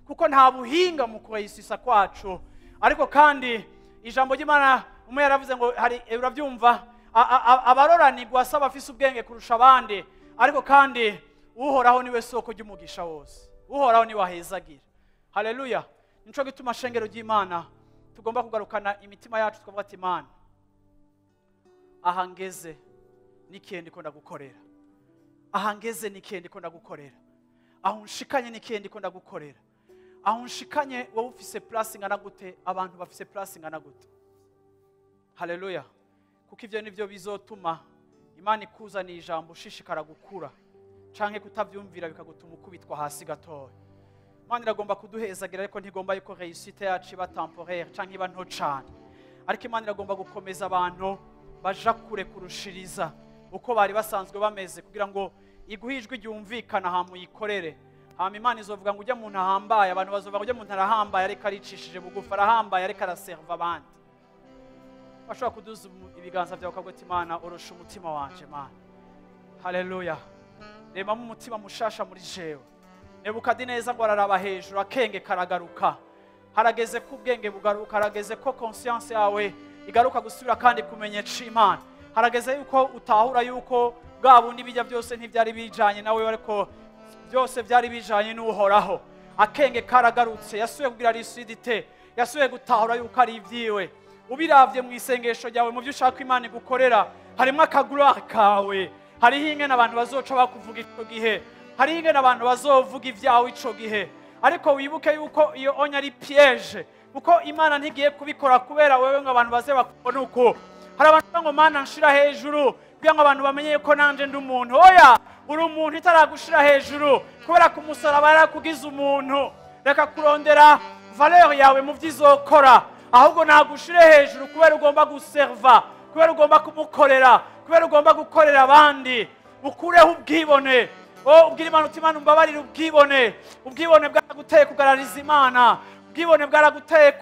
kuko nta buhinga mu kuréussisa kwacu. Ariko kandi ijambo ry'Imana, umwe yaravuze ngo hari, urabyumva, abaroranirwa si abafise ubwenge kurusha abandi. Ariko kandi Uhoraho niwe soko ry'umugisha wose, Uhoraho niwe ahezagira. Haleluya. Nico gituma, shengero ry'Imana, tugomba kugarukana imitima yacu tukavuga ati Imana, aha ngeze n'ikihe ndiko ndagukorera? Aha ngeze n'ikihe ndiko ndagukorera? Aho unshikanye n'ikihe ndiko ndagukorera? Aho unshikanye, wowe ufise place ingana gute? Abantu bafise place ingana gute? Haleluya. Kuko ivyo nivyo bizotuma Imana ikuzaniye ijambo ushishikara gukura, canke kutavyumvira bikagutuma ukubitwa hasi gatoya. Imana iragomba kuduhezagira, ariko ntigomba yuko réussite yacu iba temporaire canke iba nto cane. Ariko Imana iragomba gukomeza abantu baja kure kurushiriza uko bari basanzwe bameze, kugira ngo iguhe ijwi ryumvikana hama uyikorere. Hama Imana izovuga ngo ujya muntu ahambaye, abantu bazovuga ngo ujya muntu arahambaye ariko aricishije bugufi, arahambaye ariko araserva abandi. Bashobora kuduza ibiganza byawe ukavuga ati Imana, orosha umutima wanje Mana. Haleluya. Remamo umutima mushasha muri jewe. Nebukadineza ngo araraba hejuru, akenge karagaruka. Harageze ko ubwenge bugaruka, harageze ko conscience yawe igaruka gusubira kandi kumenya Imana. Harageze yuko utahura yuko bwa bundi bijya byose ntibyari bijanye nawe, ariko byose byari bijanye n'Uhoraho. Akenge karagarutse, yasubiye kugira lucidité, yasubiye gutahura yuko ari ibyiwe. Ubiravye mu isengesho ryawe, mu byo ushaka Imana igukorera, harimo akagura kawe, hariho ingene abantu bazoca bakuvuga ico gihe, hariho ingene abantu bazovuga ibyawe ico gihe. Ariko wibuke yuko iyo onya ari piège, kuko Imana ntigiye kubikora kubera wewe ngo abantu baze bakubone uko. Hari abantu bavuga ngo Mana, nshira hejuru kugira ngo abantu bamenye ko nanje ndi umuntu. Oya, uri umuntu itaragushira hejuru, kubera ku musaraba yarakugize umuntu. Reka kurondera valeur yawe mu vyizokora, ahubwo nagushire hejuru kubera ugomba guserva, kubera ugomba kumukorera, kubera ugomba gukorera abandi. Ukureho ubwibone. Oh, ubwira Imana uti Imana, umbabarire ubwibone. Ubwibone bwaraguteye kugarariza Imana, ubwibone bwaraguteye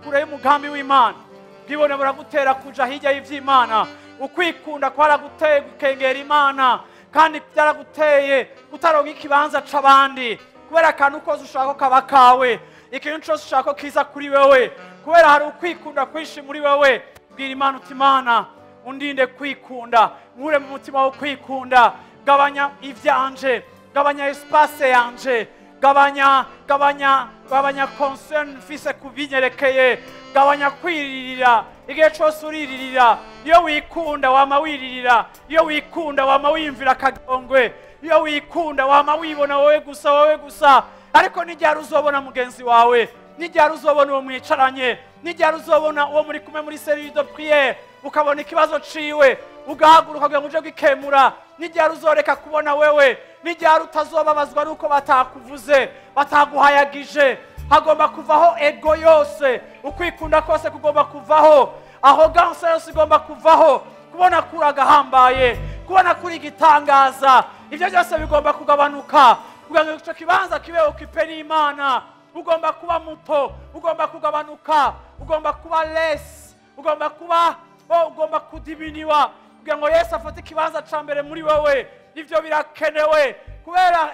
kure y'umugambi w'Imana, ubwibone buragutera kuja hirya y'ivy'Imana. Ukwikunda kwaraguteye gukengera Imana, kandi byaraguteye kutaronka ikibanza c'abandi, kubera akantu kose ushaka ko kaba kawe, ikintu cyose ushaka ko kiza kuri wewe, kubera hari ukwikunda kwinshi muri wewe. Bwira Imana uti Imana, undinde kwikunda, nkure mu mutima wo kwikunda. Gabanya ivyanje, gabanya espace yanje, gabanya, gabanya, gabanya concern mfise kubinyerekeye, gabanya kwiririra. Igihe cyose uriririra. Iyo wikunda wama wiririra, iyo wikunda wama wiyumvira akagongwe, iyo wikunda wama wibona wowe gusa, wowe gusa. Ariko n'igihe uzobona mugenzi wawe, n'igihe uzobona uwo mwicaranye, n'igihe uzobona uwo muri kumwe muri cellule de prière, ukabona ikibazo ciwe ugahaguruka kugira ngo uje gikemura, n'igihe uzoreka kubona wewe, n'igihe utazobabazwa nuko batakuvuze, bataguhayagije. Hagomba kuvaho ego yose, ukwikunda kose kugomba kuvaho, arrogance yose igomba kuvaho, kubona kuri agahambaye, kubona kuri igitangaza, ibyo byose bigomba kugabanuka kugira ngo icyo kibanza kibe occupé n'Imana. Ugomba kuba muto, ugomba kugabanuka, ugomba kuba less, ugomba kuba, oh, ugomba kudiminiwa kugira ngo Yesu afate ikibanza ca mbere muri wewe. Ivyo birakenewe kubera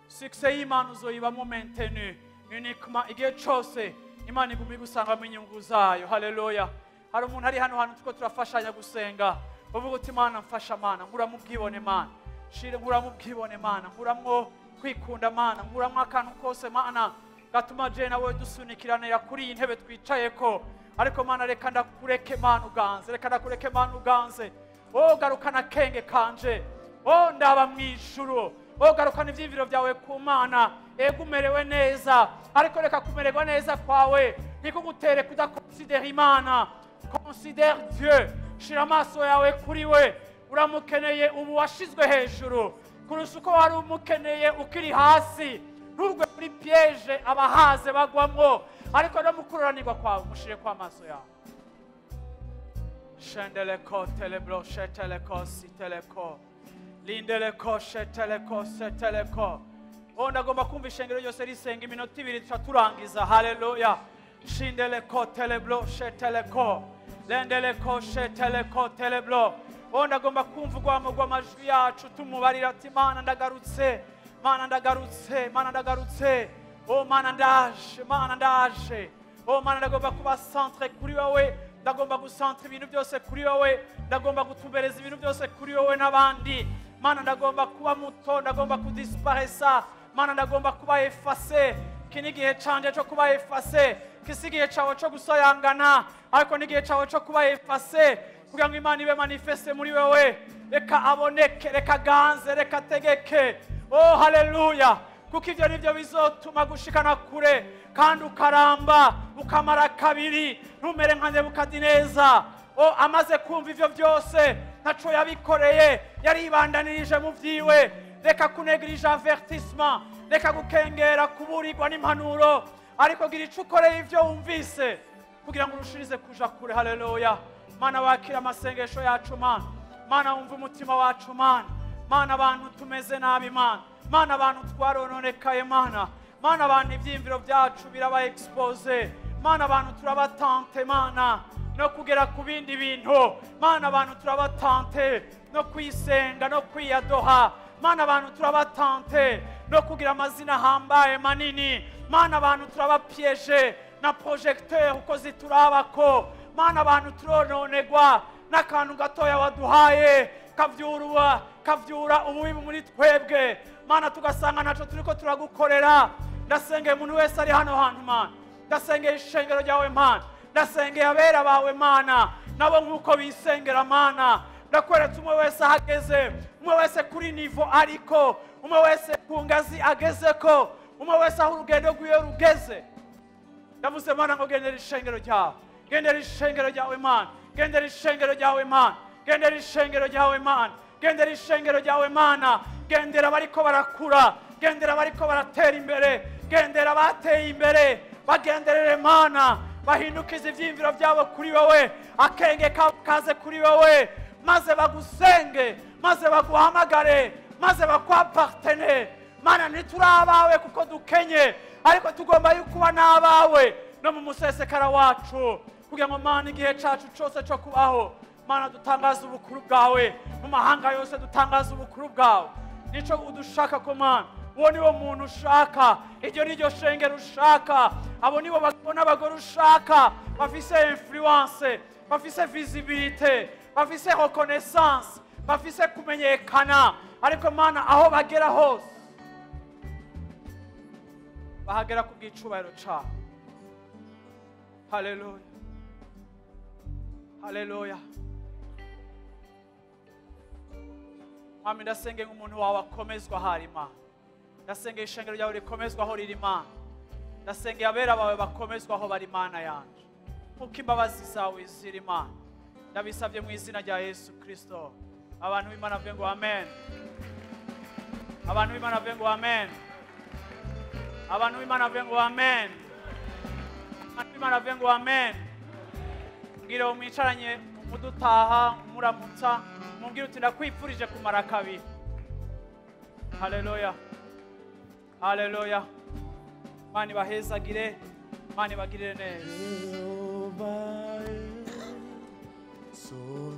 succès y'Imana uzoyibamo maintenu uniquement igihe cose Imana iguma igusangamo inyungu zayo. Haleluya. Hari umuntu ari hano hantu tuko turafashanya gusenga, uvuga uti Mana mfasha, Mana nkura mu bwibone, Mana shire nkura mu bwibone, Mana nkuramwo kwikunda, Mana nkuramwo akantu kose, Mana gatuma je nawe dusunikiranira kuri iyi ntebe twicayeko. Ariko Mana reka ndakureke, Mana uganze, reka ndakureke, Mana uganze. Oh, garukana kenge kanje, oh ndaba mwijuru, oh garukana ivyiyumviro vyawe ku Mana. Ego umerewe neza, ariko reka kumererwa neza kwawe ntikugutere kudakonsidera Imana. Considère Dieu, shira amaso yawe kuri we. Uramukeneye ubu washizwe hejuru kurusha uko wari umukeneye ukiri hasi. Ntugwe muri piège abahaze bagwamwo, ariko no mukururanirwa kwawe mushire kwa amaso yawe. Shendeleko teleblo sheteleko siteleko lindeleko sheteleko seteleko. Oh, ndagomba kumva ishengero ryose risenga iminota ibiri tuca turangiza. Haleluya. Shindeleko teleblo sheteleko lendeleko sheteleko teleblo. Oh, ndagomba kumva urwamo rw'amajwi yacu tumubarira ati Mana ndagarutse, Mana ndagarutse, Mana ndagarutse. Oh Mana ndaje, Mana ndaje. Oh Mana ndagomba kuba centre kuri wowe, ndagomba gucentre ibintu byose kuri wowe, ndagomba gutumbereza ibintu byose kuri wowe n'abandi. Mana ndagomba kuba muto, ndagomba kudisparesa, Mana ndagomba kuba effacé. Iki ni igihe canje cyo kuba effacé, kisi igihe cawe cyo gusayangana, ariko ni igihe cawe cyo kuba effacé kugira ngo Imana ibe manifeste muri wewe. Reka aboneke, reka ganze, reka tegeke. Oh haleluya. Kuko ivyo nivyo bizotuma gushikana kure kandi ukaramba ukamara kabiri, ntumere nka Nebukadineza. Oh, amaze kumva ivyo byose ntaco yabikoreye, yaribandanirije mu vyiwe. Reka kunegirija avertissement, reka gukengera kuburirwa n'impanuro, ariko gira ico ukoreye ivyo wumvise kugira ngo urushirize kuja kure. Haleluya. Mana wakira amasengesho yacu, Mana. Mana wumva umutima wacu, Mana. Mana abantu tumeze nabi, Mana. Mana abantu twarononekaye, Mana. Mana abantu ivyiyumviro byacu biraba expose. Mana abantu turabatante, Mana, no kugera ku bindi bintu. Mana abantu turabatante no kwisenga no kwiyadoha. Mana abantu turabatante no kugira amazina ahambaye manini. Mana abantu turabapieje na projecteur uko ziturabako. Mana abantu turononegwa n'akantu gatoya waduhaye kavyura ububi muri twebwe. Mana tugasanga naco turiko turagukorera. Ndasengeye umuntu wese ari hano hantu, Mana. Ndasengeye ishengero ryawe, Mana. Ndasengeye abera bawe, Mana, nabo nkuko bisengera, Mana. Ndakweretse umwe wese ahageze, umwe wese kuri nivo ariko, umwe wese ku ngazi agezeko, umwe wese aho urugendo rwiwe rugeze. Ndavuze Mana ngo gendera ishengero ryawe, gendera ishengero ryawe, Mana, gendera ishengero ryawe, Mana, gendera ishengero ryawe, Mana, gendera ishengero ryawe, Mana. Gendera bariko barakura, gendera bariko baratera imbere, gendera bateye imbere, bagenderere Mana, bahindukize ivyiyumviro byabo kuri wowe, akenge kaze kuri wowe, maze bagusenge, maze baguhamagare, maze bakwapartene. Mana ntituri abawe kuko dukenye, ariko tugomba yukuba n'abawe no mu musesekara wacu, kugira ngo Mana igihe cacu cose co kubaho, Mana dutangaze ubukuru bwawe mu mahanga yose, dutangaze ubukuru bwawe. Nico udushaka ko Mana, uwo niwo muntu ushaka, iryo niryo shengero ushaka, abo nibo bagabo n'abagore ushaka, bafise influence, bafise visibilité, bafise reconnaissance, bafise kumenyekana. Ariko Mana aho bagera hose bahagera ku bw'icubahiro cawe. Haleluya, haleluya. Mwami ndasenge nk'umuntu wawe akomezwa ahari, Imana. Ndasengeye ishengero ryawe rikomezwa aho riri, Imana. Ndasengeye abera bawe bakomezwa aho bari, Imana yanje, nkuko imbabazi zawe ziri, Imana. Ndabisabye mu izina rya Yesu Kristo. Abantu b'Imana bavuge ngo amen. Abantu b'Imana bavuge ngo amen. Abantu b'Imana bavuge ngo amen. Abantu b'Imana bavuge ngo amen. Mbwire uwo mwicaranye mudutaha muramutsa, mubwire uti ndakwipfurije kumara kabiri. Haleluya, haleluya. Mana ibahezagire, Mana ibagirire neza. Solo